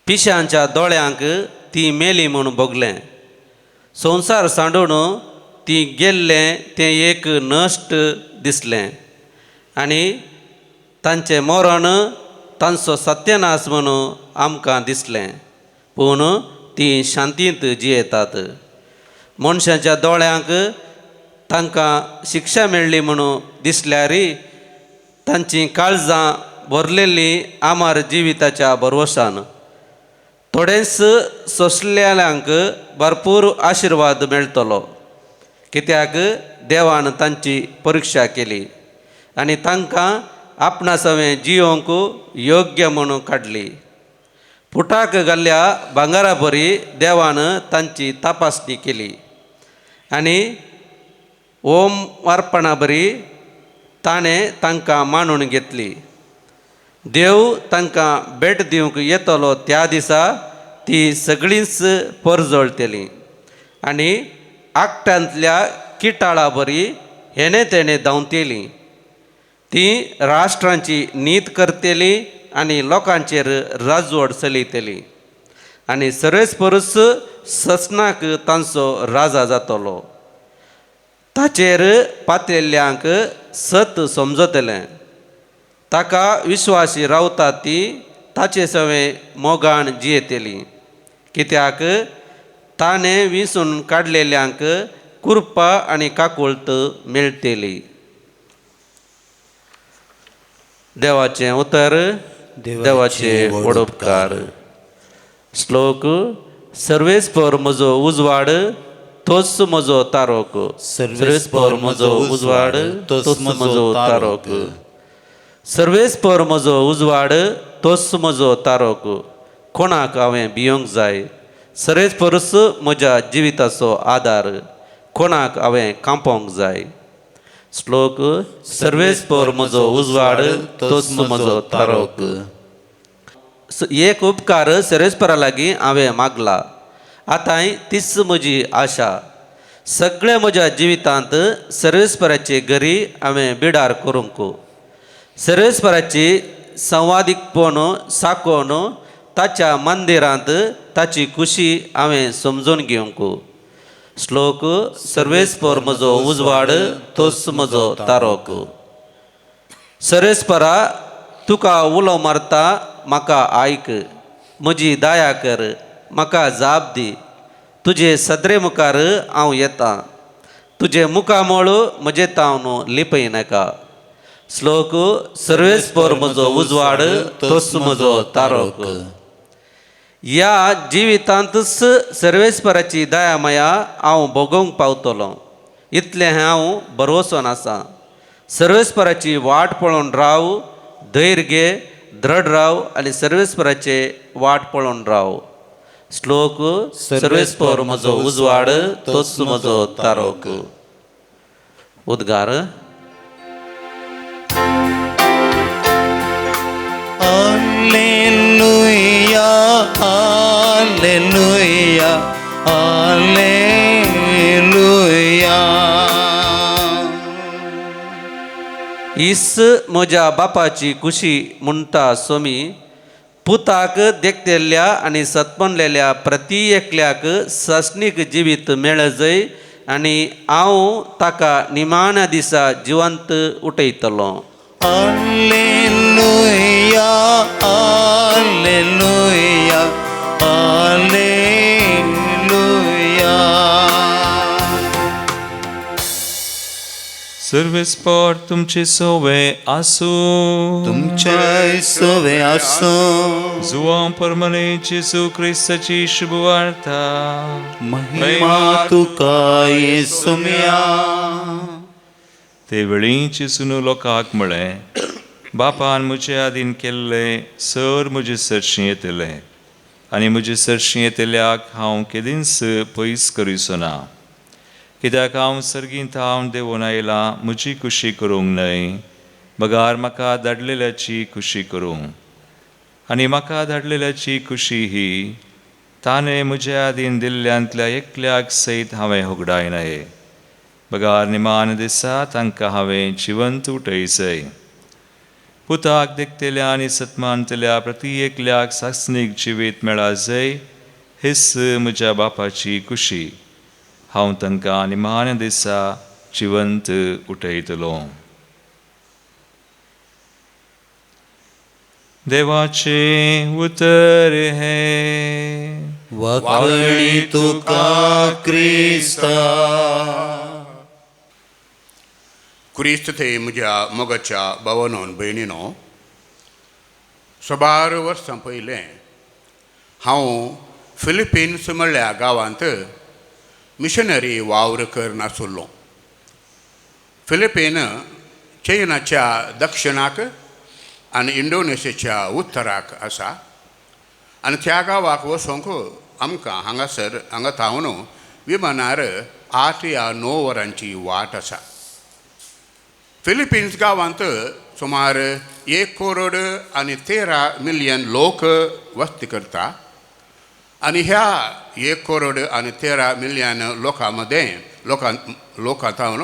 पिशांच्या दोळ्यांक ती मेली म्हूण भोगलें. संवसार सांडून ती गेल्लें तें एक नश्ट दिसलें आनी तांचें मरण तांचो सत्यनाश म्हणून आमकां दिसलें. पूण ती शांतींत जियेतात. मनशाच्या दोळ्यांक तांकां शिक्षा मेळ्ळी म्हणून दिसल्यार तांचीं काळजां भरलेलीं आमार जिविताच्या भरवसान. थोडेंच सोंसलेल्यांक भरपूर आशिर्वाद मेळटलो, कित्याक देवान तांची परिक्षा केली आनी तांकां आपणा सवें जियोंक योग्य म्हणून काडली. पुटाक घाल्ल्या भांगरा बरी देवान तांची तपासणी केली आनी ओम वारपणा बरी ताणें तांकां मानून घेतली. देव तांकां भेट दिवंक येतलो त्या दिसा ती सगळींच परजळटली आनी आकटांतल्या किटाळा बरी हेणे तेणे धांवतली. ती राष्ट्रांची नीत करतली आनी लोकांचेर राजवट चलयतली आनी सर्वेस्परूच ससनाक तांचो राजा जातलो. ताचेर पातळिल्ल्यांक सत समजतलें. ताका विश्वासी रावता ती ताचे सवें मोगान जियेतली, कित्याक ताणें विसून काडलेल्यांक कृपा आनी काकुळट मेळटली. देवाचें उतर, देवाचे वडोपकार. श्लोक. सर्वेस्पर म्हजो उजवाड, तोच म्हजो तारोक. सर्वेस्पर म्हजो उजवाड, तोच म्हजो तारोक. सर्वेस्पर म्हजो उजवाड, तोच म्हजो तारोक. कोणाक हांवें भियोंक जाय? सर्वेस्परूच म्हज्या जिविताचो आदार. कोणाक हांवें कांपोंक जाय? श्लोक. सर्वेस्पर म्हजो उजवाड, तोच म्हजो तारोक. एक उपकार सर्वेस्परा लागीं हांवें मागला, आतांय तीच म्हजी आशा. सगळ्या म्हज्या जिवितांत सर्वेस्पराचे घरी हांवें बिडार करूंक. सर्वेस्पराची संवादीकपण साकोवन ताच्या मंदिरांत ताची खुशी हांवें समजून घेवंक. श्लोक. सर्वेस्पर म्हजो उजवाड, तोच म्हजो तारोक. सर्वेस्परा तुका उलो मारता, म्हाका आयक. म्हजी दया कर, म्हाका जाप दी. तुजे सदरे मुखार हांव येता, तुजें मुखामळ म्हजें तावन लिपय नाका. श्लोक. सर्वेस्पर म्हजो उजवाड, तोच म्हजो तारोक. ह्या जिवितांतूच सर्वेस्पराची दया माया हांव भोगोवंक पावतलो, इतलें हांव भरवसोन आसा. सर्वेस्पराची वाट पळोवन राव, धैर्य घे, दृढ राव आनी सर्वेस्पराचे वाट पळोवन राव. श्लोक. सर्वेस्पर म्हजो उजवाड, तोच म्हजो तारोक. उद्गार. Alleluia, alleluia, alleluia. इस म्हज्या बापाची खुशी म्हणटा सोमी, पुताक देखतेल्या आनी सतपनलेल्या प्रती एकल्याक सासणीक जिवीत मेळजय आनी हांव ताका निमाण्या दिसा जिवंत उठयतलो. Alleluia, alleluia, alleluia. सर्वेस्पर तुमचे सोवे आसूं. तुमच्या सोवे आसूं. जुवां परमले जेजू क्रिस्ताची शुभवार्ता. महिमा तुका येसुम्या. ते वेळी जेजून लोकांक म्हळें, बापान म्हजे आदीन केल्ले सर म्हजे सरशीं येतले आनी म्हजे सरशीं येतल्याक हांव केदींच पयस करिचो ना. कित्याक हांव सर्गींत हांव देंवून आयलां म्हजी खुशी करूंक न्हय, बगार म्हाका धाडलेल्याची खुशी करूंक. आनी म्हाका धाडलेल्याची खुशी ही, ताणें म्हज्या आदीन दिल्ल्यांतल्या एकल्याक सयत हांवें होगडायनाये, बगार निमान दिसा तांकां हांवें जिवंत उठयचय. पुताक देखतल्या आनी सत्मानतल्या प्रती एकल्याक सासणीक जिवीत मेळा जय हेच म्हज्या बापाची खुशी. हांव तांकां निमाण्या दिसा जिवंत उठयतलो. देवाचें उतर हें. वाखणी तुका क्रिस्ता. क्रिस्त थंय म्हज्या मोगाच्या भावानो भयणीनो, सुमार वर्सां पयलें हांव फिलिपिन्स म्हळ्या गांवांत मिशनरी वावर करनासलो. फिलिपीन चैनाच्या दक्षिणाक आनी इंडोनेशियाच्या उत्तराक आसा आनी त्या गांवाक वचोंक आमकां हांगासर हांगा थावन विमानार 8 या 9 वरांची वाट आसा. फिलिपिन्स गांवांत सुमार 1 करोड आनी 13 मिलियन लोक वस्ती करता आनी ह्या 1 करोड आनी 13 मिलियन लोकां मदें लोकां थावन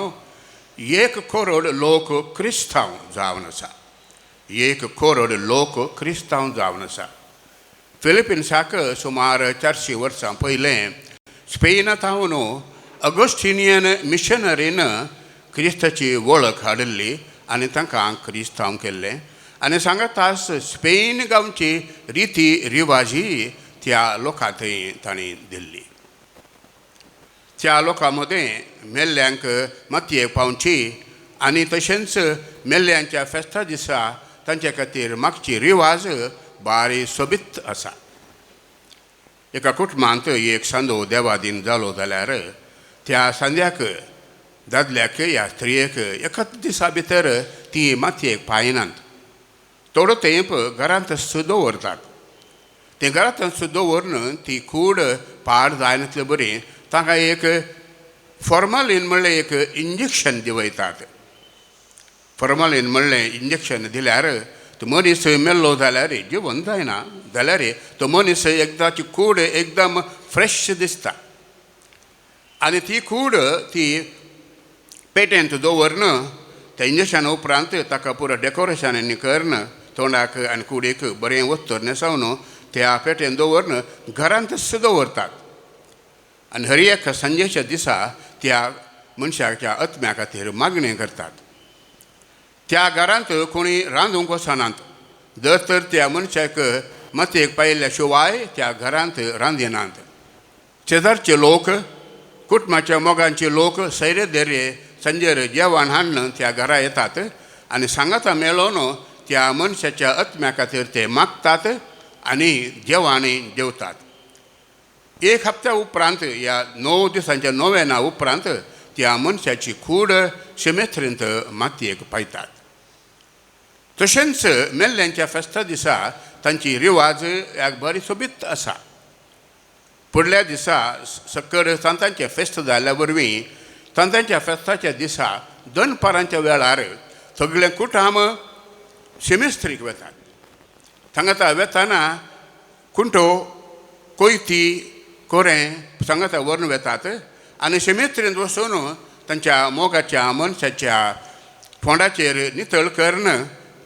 1 करोड लोक क्रिस्तांव जावन आसा. 1 करोड लोक क्रिस्तांव जावन आसा. फिलिपिन्साक सुमार 400 वर्सां पयलें स्पेना थावन अगस्टिनियन मिशनरीन क्रिस्ताची वळख हाडिल्ली आनी तांकां क्रिस्तांव केल्लें आनी सांगातास स्पेन गांवची रिती रिवाजी त्या लोकां थंय तांणी दिल्ली. त्या लोकां मदें मेल्ल्यांक मातयेक पावची आनी तशेंच मेल्ल्यांच्या फेस्ता दिसा तांचे खातीर मागची रिवाज बारी सोबीत आसा. एका कुटुंबांत एक सांदो देवादीन जालो जाल्यार त्या सांद्याक दादल्याक या स्त्रियेक एकाच दिसा भितर ती मातयेक पायनात. थोडो तेंप घरांत दवरतात. ते घरांत दवरून ती कूड पाड जायनातले बरी तांकां एक फॉर्मालीन म्हणलें एक इंजेक्शन दिवयतात. फॉर्मालीन म्हणलें इंजेक्शन दिल्यार तो मनीस मेल्लो जाल्यार जिवन जायना जाल्यार तो मनीस एकदाची कूड एकदम फ्रेश दिसता आनी ती कूड ती पेटेंत दवरून त्या इंजेक्शन उपरांत ताका पुरो डेकोरेशन आनी करून तोंडाक आनी कुडीक बरें वस्त्र न्हेसोवन त्या पेटेन दवरून घरांतच दवरतात आनी हर एक सांजेच्या दिसा त्या मनशाच्या आत्म्या खातीर मागणें करतात. त्या घरांत कोणी रांदूंक वचनात. जर तर त्या मनशाक मातयेक पायिल्ल्या शिवाय त्या घरांत रांदिनात. शेजारचे लोक कुटुंबाच्या मोगांचे लोक सैरे देरे सांजेर जेवण हाडून त्या घरा येतात आनी सांगाता मेळोवन त्या मनशाच्या आत्म्या खातीर ते मागतात आनी जेवण जेवतात. एक हप्त्या उपरांत ह्या 9 दिसांच्या नोवेना उपरांत त्या मनशाची कूड शिमेत्रींत मातयेक पायतात. तशेंच मेल्ल्यांच्या फेस्ता दिसा तांची रिवाज एक बरी सोबीत आसा. फुडल्या दिसा सकड सांतांचें फेस्त जाल्ल्या वरवीं सांतांच्या फेस्ताच्या दिसा दनपारांच्या वेळार सगळें कुटुंब शिमेस्त्रीक वेतात. सांगाता वेताना कुंटो कोयती कोरें सांगाता व्हरून वेतात आनी शिमेस्त्रींत वचून तांच्या मोगाच्या मनशाच्या फोंडाचेर नितळ करून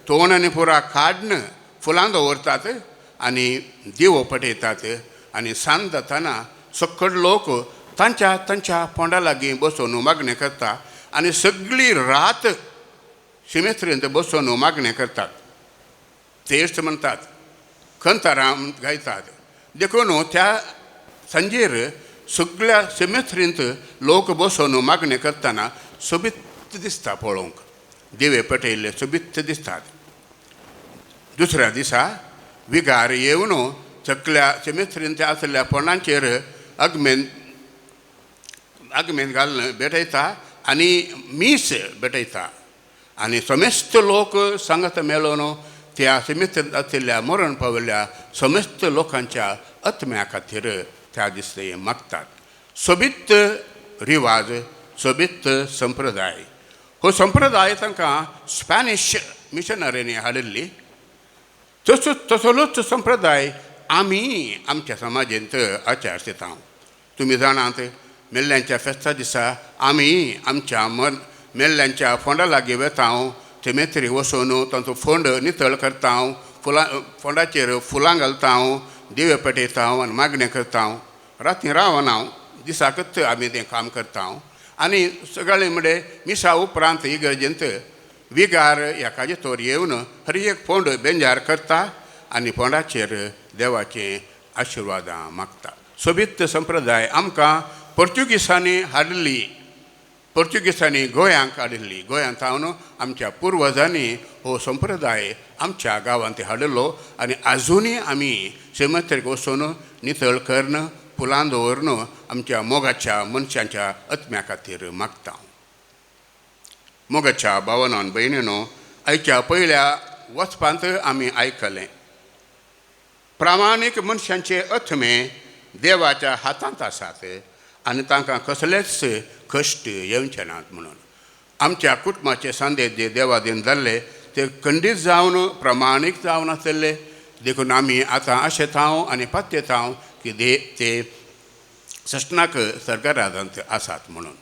तोंड आनी पुरा काडून फुलां दवरतात आनी दिवो पटयतात आनी सांज जाताना सकड लोक तांच्या तांच्या फोंडा लागीं बसून मागणें करता आनी सगळी रात शिमेत्रींत बसून मागणें करतात. तेच म्हणटात खंतारां गायतात. देखून त्या सांजेर सगळ्या शिमेत्रींत लोक बसून मागणें करतना सोबीत दिसता पळोवंक. दिवे पेटयल्ले सोबीत दिसतात. दुसऱ्या दिसा विगार येवन सगळ्या शिमेत्रींत आसल्या फोंडांचेर आगमेन आगमेन घालून भेटयता आनी मीस भेटयता आनी समेस्त लोक सांगात मेळोवन त्या शिमेत्रींत आशिल्ल्या मरण पाविल्ल्या समेस्त लोकांच्या आत्म्या खातीर त्या दिसा मागतात. सोबीत रिवाज, सोबीत संप्रदाय. हो संप्रदाय तांकां स्पॅनिश मिशनरींनी हाडिल्ली. तसो तसलोच संप्रदाय आमी आमच्या समाजेंत आचार दिता. तुमी जाणात मेल्ल्यांच्या फेस्ता दिसा आमी आमच्या मेल्ल्यांच्या फोंडा लागीं वेता, सेमेत्री वचून तांचो फोंड नितळ करता हांव, फुलां फोंडाचेर फुलां घालता हांव, दिवे पेटयता हांव आनी मागणें करता हांव. राती रावना हांव, दिसाकच आमी तें काम करता हांव. आनी सगळें म्हणजे मिसा उपरांत इगर्जेंत विगार एकाचे तोर येवन हर एक फोंड बेंजार करता आनी फोंडाचेर देवाचें आशिर्वादां मागता. सोबीत संप्रदाय आमकां पोर्तुगिसांनी हाडली, पोर्तुगिसांनी गोंयांक हाडिल्ली. गोंयांत हांव आमच्या पुर्वजांनी हो संप्रदाय आमच्या गांवांत हाडिल्लो आनी आजुनूय आमी सेमेत्रीक वचून नितळ करून फुलां दवरून आमच्या मोगाच्या मनशांच्या आत्म्या खातीर मागता. मोगाच्या भावान भयणीनो, आयच्या पयल्या वचपांत आमी आयकलें प्रामाणीक मनशांचे आत्मे देवाच्या हातांत आसात आनी तांकां कसलेच कश्ट येवचे नात म्हणून. आमच्या कुटुंबाचे सांदे जे देवादीन जाल्ले ते खंडीत जावन प्रमाणीक जावन आसले, देखून आमी आतां आशेता आनी पात्येता की ते सश्णाक सरकारांत आसात म्हणून.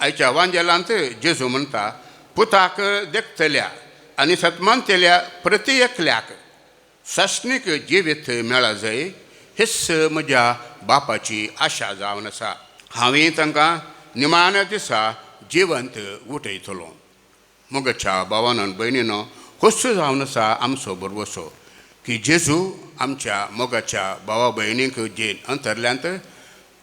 आयच्या वांजेलांत जेजू म्हणटा, पुताक देखतल्या आनी सतमानतल्या प्रती एकल्याक सासणीक जिवीत मेळा जाय हेच म्हज्या बापाची आशा जावन आसा. हांवें तांकां निमाण्या दिसा जिवंत उठयतलो. मोगाच्या भावान भयणीनो, खोस जावन आसा आमचो भरवसो की जेजू आमच्या मोगाच्या भावा भयणींक जे अंतरल्यांत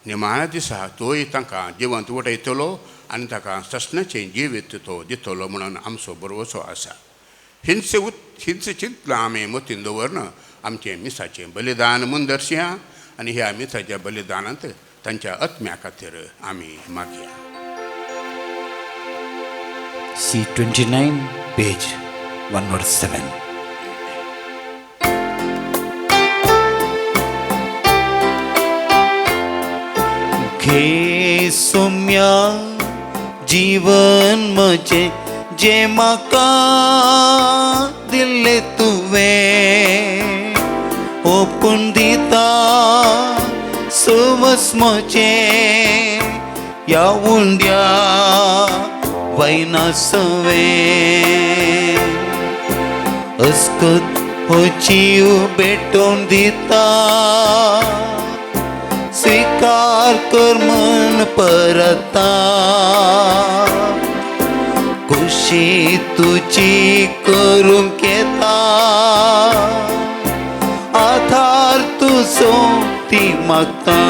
निमाण्या दिसा तोय तांकां जिवंत उठयतलो आनी ताका ससनाचें जिवीत तो दितलो म्हणून आमचो भरवसो आसा. हिंच चिंतलां आमी मतीन दवरन आमचें मिसाचें बलिदान मुंदरशा आनी ह्या मिसाच्या बलिदानांत तांच्या आत्म्या खातीर आमी मागया. C29 page 107. घे सोम्या जीवन म्हजें जें म्हाका दिल्लें तुवें, ओपून दिता सवस म्हजें ह्या उंड्या वयना सवें. अस्कत हो जीव भेटोवन दिता, स्वीकार कर मन परता, खुशी तुजी करूंक येता, आधार तुजो ती मागता.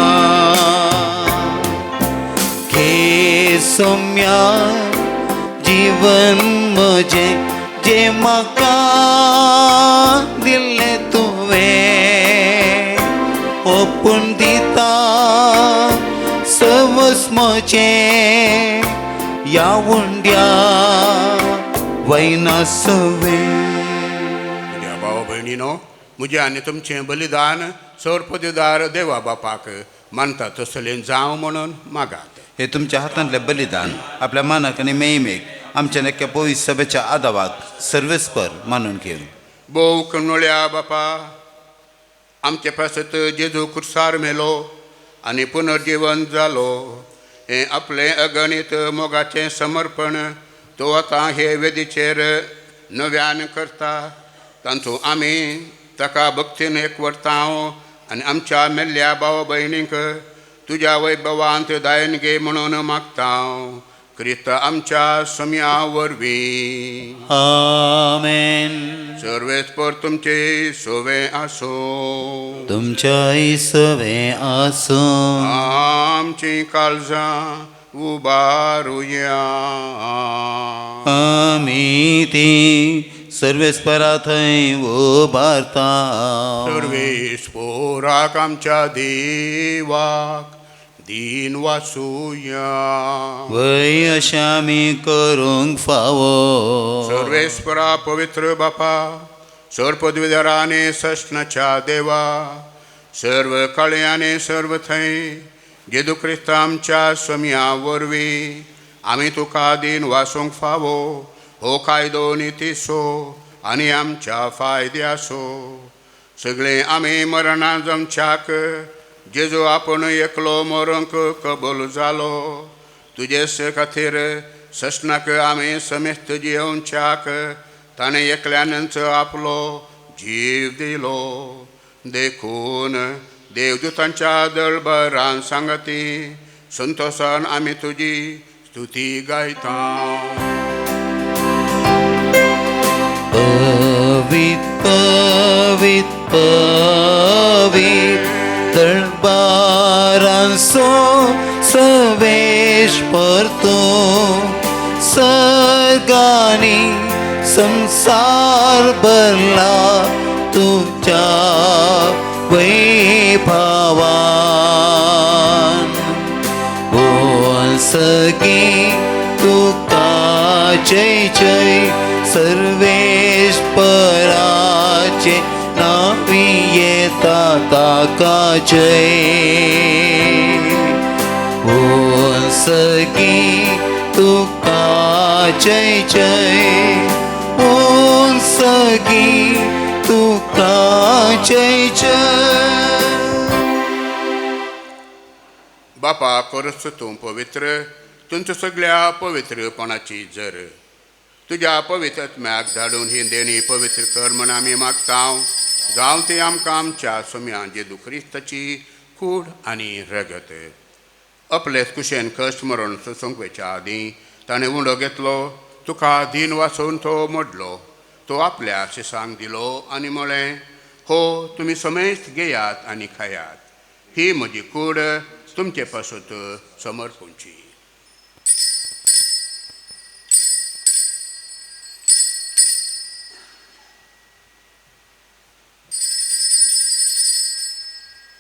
घे सोम्या जीवन म्हजें जें म्हाका दिल्लें तुवें, ओपून दिता सवस म्हजें ह्या उंड्या वयना सवें. म्हज्या भाव भयणीनो, म्हजें आनी तुमचें बलिदान सर्वपदीदार देवा बापाक मानता तसलें जावं म्हणून मागात. हे तुमच्या हातांतलें बलिदान आपल्या मानाक आनी मेहिमेक आमच्या नक्क्या पवित्र सभेच्या आदावाक सर्वेस्पर मानून घेवन. भोव कणोळ्या बापा, आमचे पासत जेजू कुर्सार मेलो आनी पुनर्जीवन जालो हें आपलें अगणीत मोगाचें समर्पण तो आतां हे वेदीचेर नव्यान करता. तांचो आमी ताका भक्तीन एकवटता आनी आमच्या मेल्ल्या भाव भयणींक तुज्या वैभवांत दायन घे म्हणून मागता, क्रिस्त आमच्या सम्या वरवीं. आमेन. सर्वेस्पर तुमचे सोवे आसूं, तुमच्याय सवे आसूं. आमची काळजां उबारुया. आमी ती सर्वेस्परा थंय उबारता. सर्वेस्पराक आमच्या देवाक दीन वाचुया. वय अशें आमी करूंक फावो. सर्वेस्परा पवित्र बापा, सर्वपदवीधरा आनी सस्नाच्या देवा, सर्व काळे आनी सर्व थंय जेजू क्रिस्त आमच्या सम्या वरवीं आमी तुका दीन वासूंक फावो हो कायदो नितीसो आनी आमच्या फायद्यासो. सगळें आमी मरणां जमच्याक जेजू आपूण एकलो मरूंक कबूल जालो, तुजेच खातीर ससनाक आमी समेस्त जियोवच्याक ताणें एकल्यानच आपलो जीव दिलो. देखून देवदूतांच्या दळभरान सांगती संतोषान आमी तुजी स्तुती गायता. पवित पवित पवित दळबारांचो सवेश परतो सर्गानी संसार भरला तुझ्या वैभवान. ओ सगी तुका जय जय सर्वेश पराचे नावी येता ताका जय. ओ सगी तुका जय जय ओ सगी तुका जय जय. बापा करस तूं पवित्र तुमच्या सगळ्या पवित्रपणाची जर तुज्या पवित्र आत्म्याक धाडून ही देणी पवित्र कर म्हण आमी मागता. जावं ती आमकां आमच्या सोम्या जेजू क्रिस्ताची कूड आनी रगत. आपले कुशेन कश्ट मरण सोसूंक वयच्या आदीं ताणें उंडो घेतलो, तुका दीन वाचोवन तो मोडलो, तो आपल्या शिसांक दिलो आनी म्हळें, हो तुमी समेस्त घेयात आनी खायात, ही म्हजी कूड तुमचे पासत समर्पूंची.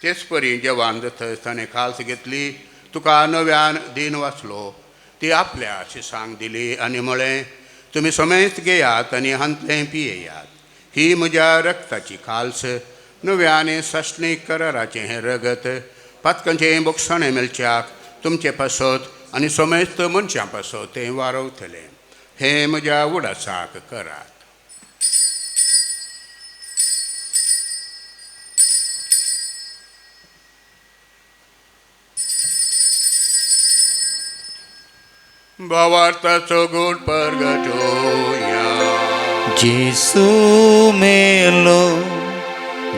तेच परी जेवण जातच ताणें खाल्स घेतली, तुका नव्यान दीन वाचलो, ती आपल्या शिसांक दिली आनी म्हळें, तुमी समेस्त घेयात आनी हांतलें पियेयात, ही म्हज्या रक्ताची खाल्स, नव्या आनी सासणीक कराराचें हें रगत पातकांचें बोगसाणें मेळच्याक तुमचे पासत आनी समेस्त मनशां पासत तें वारवतलें. हें म्हज्या उडासाक करात. भावार्थाचो गोड परगटोया. जेसू मेलो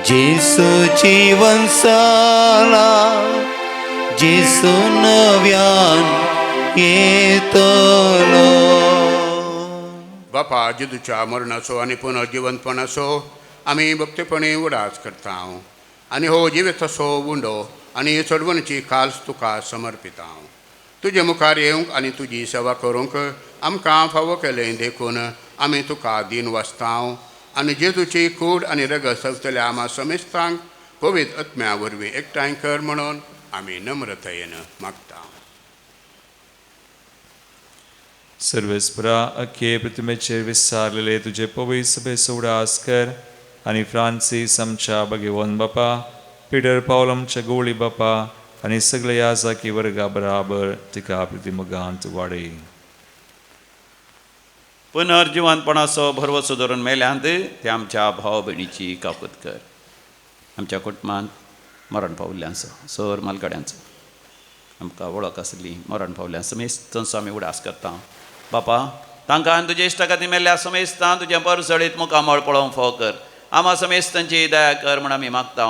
जेसू जीवन साला जेसू नव्यान येतलो. बापा जेजूच्या मरणाचो आनी पुनर्जिवंतपणाचो आमी भक्तीपणी उडास करता आनी हो जिवेताचो उंडो आनी चडवणची खास तुका समर्पिता. तुजे मुखार येवंक आनी तुजी सेवा करूंक आमकां फावो केलें देखून आमी तुका दीन वाचता आनी जेजूची कूड आनी रगत सवतल्या आमा समेस्तांक पवित्र आत्म्या वरवीं एकठांय कर म्हणून आमी नम्रतायेन मागता. सर्वेस्परा अख्खे प्रतिमेचेर विसारलेले तुजे पवित्र सभेचो उडास कर आनी फ्रांसीस आमच्या भगवंत बापा, पिटर पावल आमच्या गोवळी बापा आनी सगळे याजाकी वर्गा बराबर तिका प्रतिमगांत वाडय. पुनर्जिवंतपणाचो भरवसो धरून मेल्यांत ते आमच्या भाव भयणीची काकूत कर. आमच्या कुटुंबांत मरण पावल्ल्यांचो सर मालगाड्यांचो आमकां वळख आसली मरण पावल्या समेस्तांचो आमी उडास करता. बापा तांकां आनी तुज्या इश्टा खातीर मेल्ल्या समेस्तां तुजें परसळीत मुखामळ पळोवंक फावो कर. आमा समेस्तांची दया कर म्हण आमी मागता.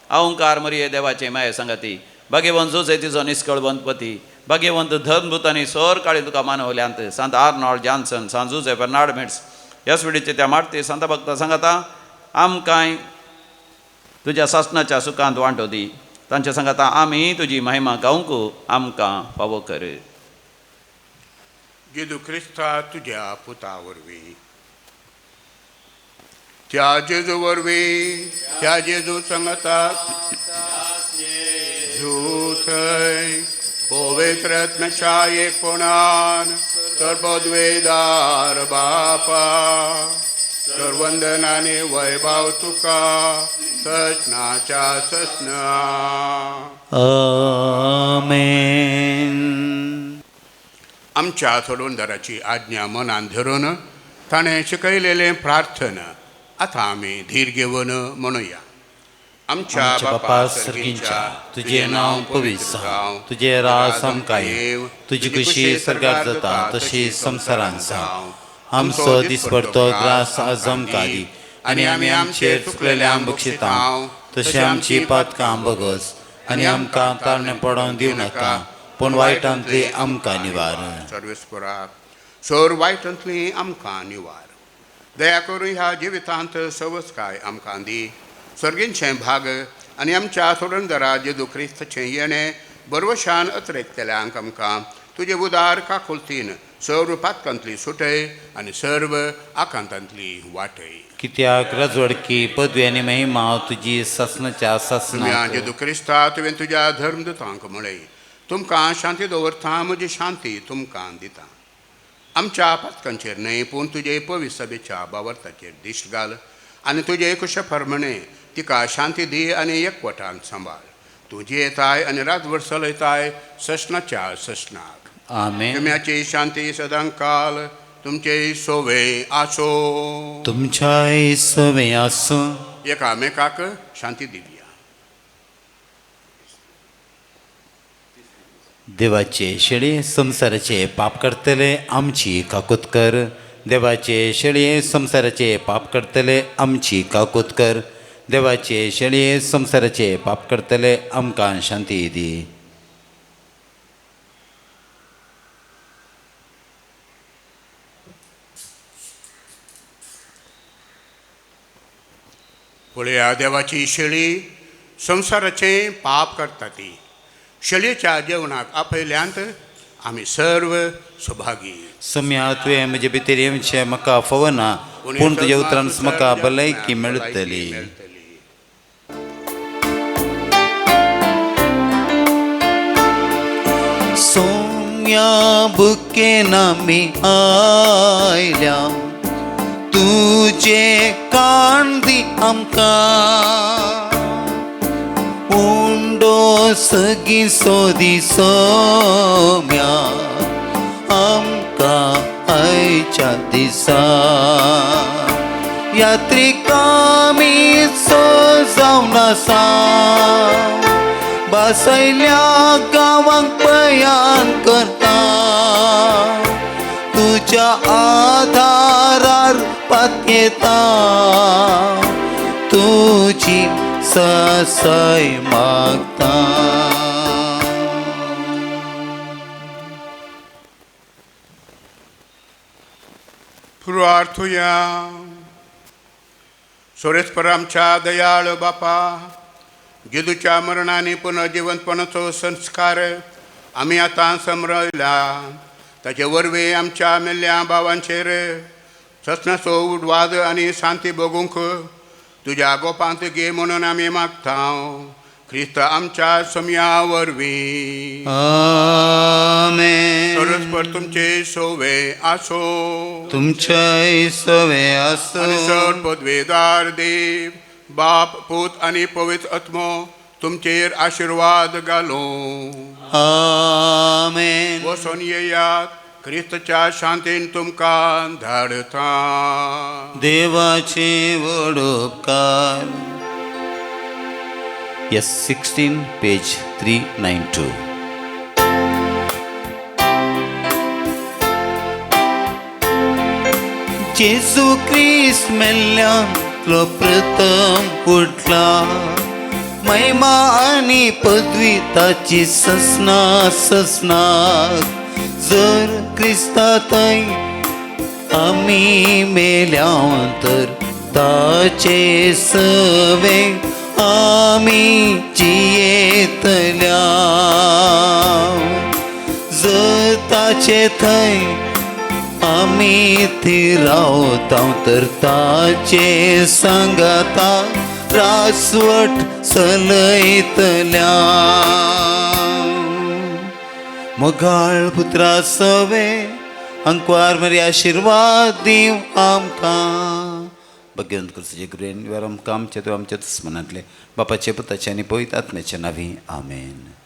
अहंकार मरिये देवाचे माये सांगाती भाग्यवंत जुजे तिजो निस्कळवंत पती भाग्यवंत धर्मभूत आनी सोर काळी तुका मानवल्यांत सांत आर्नॉल्ड जॉन्सन सांत जुजे बर्नार्ड मेट्स ह्या विडीचे त्या मारती सांता भक्ता सांगाता आमकांय तुज्या सासणाच्या सुखांत वांटो दी. तांच्या सांगाता आमी तुजी महिमा गावंक आमकां फावो कर. जेजू क्रिस्ता तुज्या पुता वरवीं त्या जेजू वरवीं त्या जेजू सांगाता झूथय पवित्र आत्म्याच्या एकपणान तर पदवेदार बापा तर वंदनाने वैभव तुका ससनाच्या ससना. आमेन. आमच्या सोडवणदाराची आज्ञा मनान धरून ताणें शिकयलेलें प्रार्थना आतां आमी धीर घेवन म्हणुया. आमच्या आमच्या बापा बापा सर्गींच्या, तुजें नांव पवित्र जावं, तुजें राज आमकां येवं, तुजी खुशी सर्गार जाता तशी संवसारांत जावं. आमचो दिसपडतो ग्रास आज आमकां दी, आनी आमी आमचेर चुकलेल्यांक बक्षिता तशें आमची पातकां बगस, आनी आमकां ताळणे पडोवन दिवं नाका, पूण वायटांतली आमकां निवार. सर्वेस्परा, सोर वायटांतली आमकां निवार. दया करून ह्या जिवितांत सवसकाय आमकां दी. सर्गींचें भाग आनी आमच्या सोडणदारा जेजू क्रिस्ताचें येणें बरवशान अत्रेकतल्यांक आमकां तुजे उदार काकुलतीन सर्व पातकांतली सुटय आनी सर्व आकांतांतली वाटय. कित्याक रजवडकी पदवी आनी महिमा तुजी सासणाच्या तुमी सासणाक. जेजू क्रिस्ता, तुवें तुज्या धर्मदूतांक म्हळें, तुमकां शांती दवरता, म्हजी शांती तुमकां दिता. आमच्या पातकांचेर न्हय, पूण तुजे पवित्र सभेच्या बावर्ताचेर दिश्ट घाल आनी तुजे कुशे प्रमाणे तिका शांती दी आनी एकवटान सांबाळ. तूं जियेताय आनी रातभर चलयताय ससनाच्या ससनाक. आमेन. तुम्याची शांती सदांकाल तुमचे सोवे आसो. तुमच्याय सवे आसूं. एकामेकाक शांती दिवया. देवाचे शेळये संवसाराचे पाप करतले आमची काकूत कर. देवाचे शेळये संवसाराचे पाप करतले आमची काकूत कर. देवाचे शेळये संवसाराचे पाप करतले आमकां शांती दी. पळया देवाची शेळी संवसाराचें पाप करता ती. शेळयेच्या जेवणाक आपयल्यांत आमी सर्व सभागी. सम्या, तुवें म्हजे भितर येवचें म्हाका फावना, पूण तुज्या उतरान म्हाका भलायकी मेळटली. सोम्या बुकेन आमी आयल्या, तुजे कान दी आमकां. उंडो सगीं सोदी सोम्या आमकां आयच्या दिसा. यात्रिकामी सो जावन आसा, बसयल्या गांवांक प्रयाण करता. तुज्या आधारार पातयेता, तुजी सासाय मागता. प्रार्थुया. सोरेस्पर आमच्या दयाळ बापा, जेजूच्या मरणाने पुनर्जिवंतपणाचो संस्कार आमी आतां समरयला. ताचे वरवीं आमच्या मेल्ल्या भावांचेर ससनाचो उडवाद आनी शांती भोगूंक तुज्या गोपांत घे म्हणून आमी मागता. क्रिस्त आमच्या सम्या वरवीं. आमेन. परस्पर तुमचे सोवे आसो. तुमच्याय सवे आसो. आनी सर पदवेदार देव बाप पूत आनी पवित्र आत्मो तुमचेर आशिर्वाद घालूं. आमेन. वचोन येयात, क्रिस्तच्या शांतीन तुमकां धाडता. देवाचे व्हड उपकार. S 16 page 392. जेजू क्रिस्त मेल्ल्यांतलो प्रथम उठला, महिमा आनी पदवी ताची ससना ससनाक. जर क्रिस्ता थंय आमी मेल्या तर ताचे सवे आमी जियेतल्या. जर ताचे थंय आमी थिरावता तर ताचे सांगाता रासवट चलयतल्या. मोगाळ पुत्रा सवे अंकवार मरी आशिर्वाद दिव आमकां. भगवंत क्रिस्ताचे कृपेन आमकां आमच्या आमच्या दुस्मनांतले बापाचे पुताचे आनी पवित्र आत्म्याचे नांवी आमेन.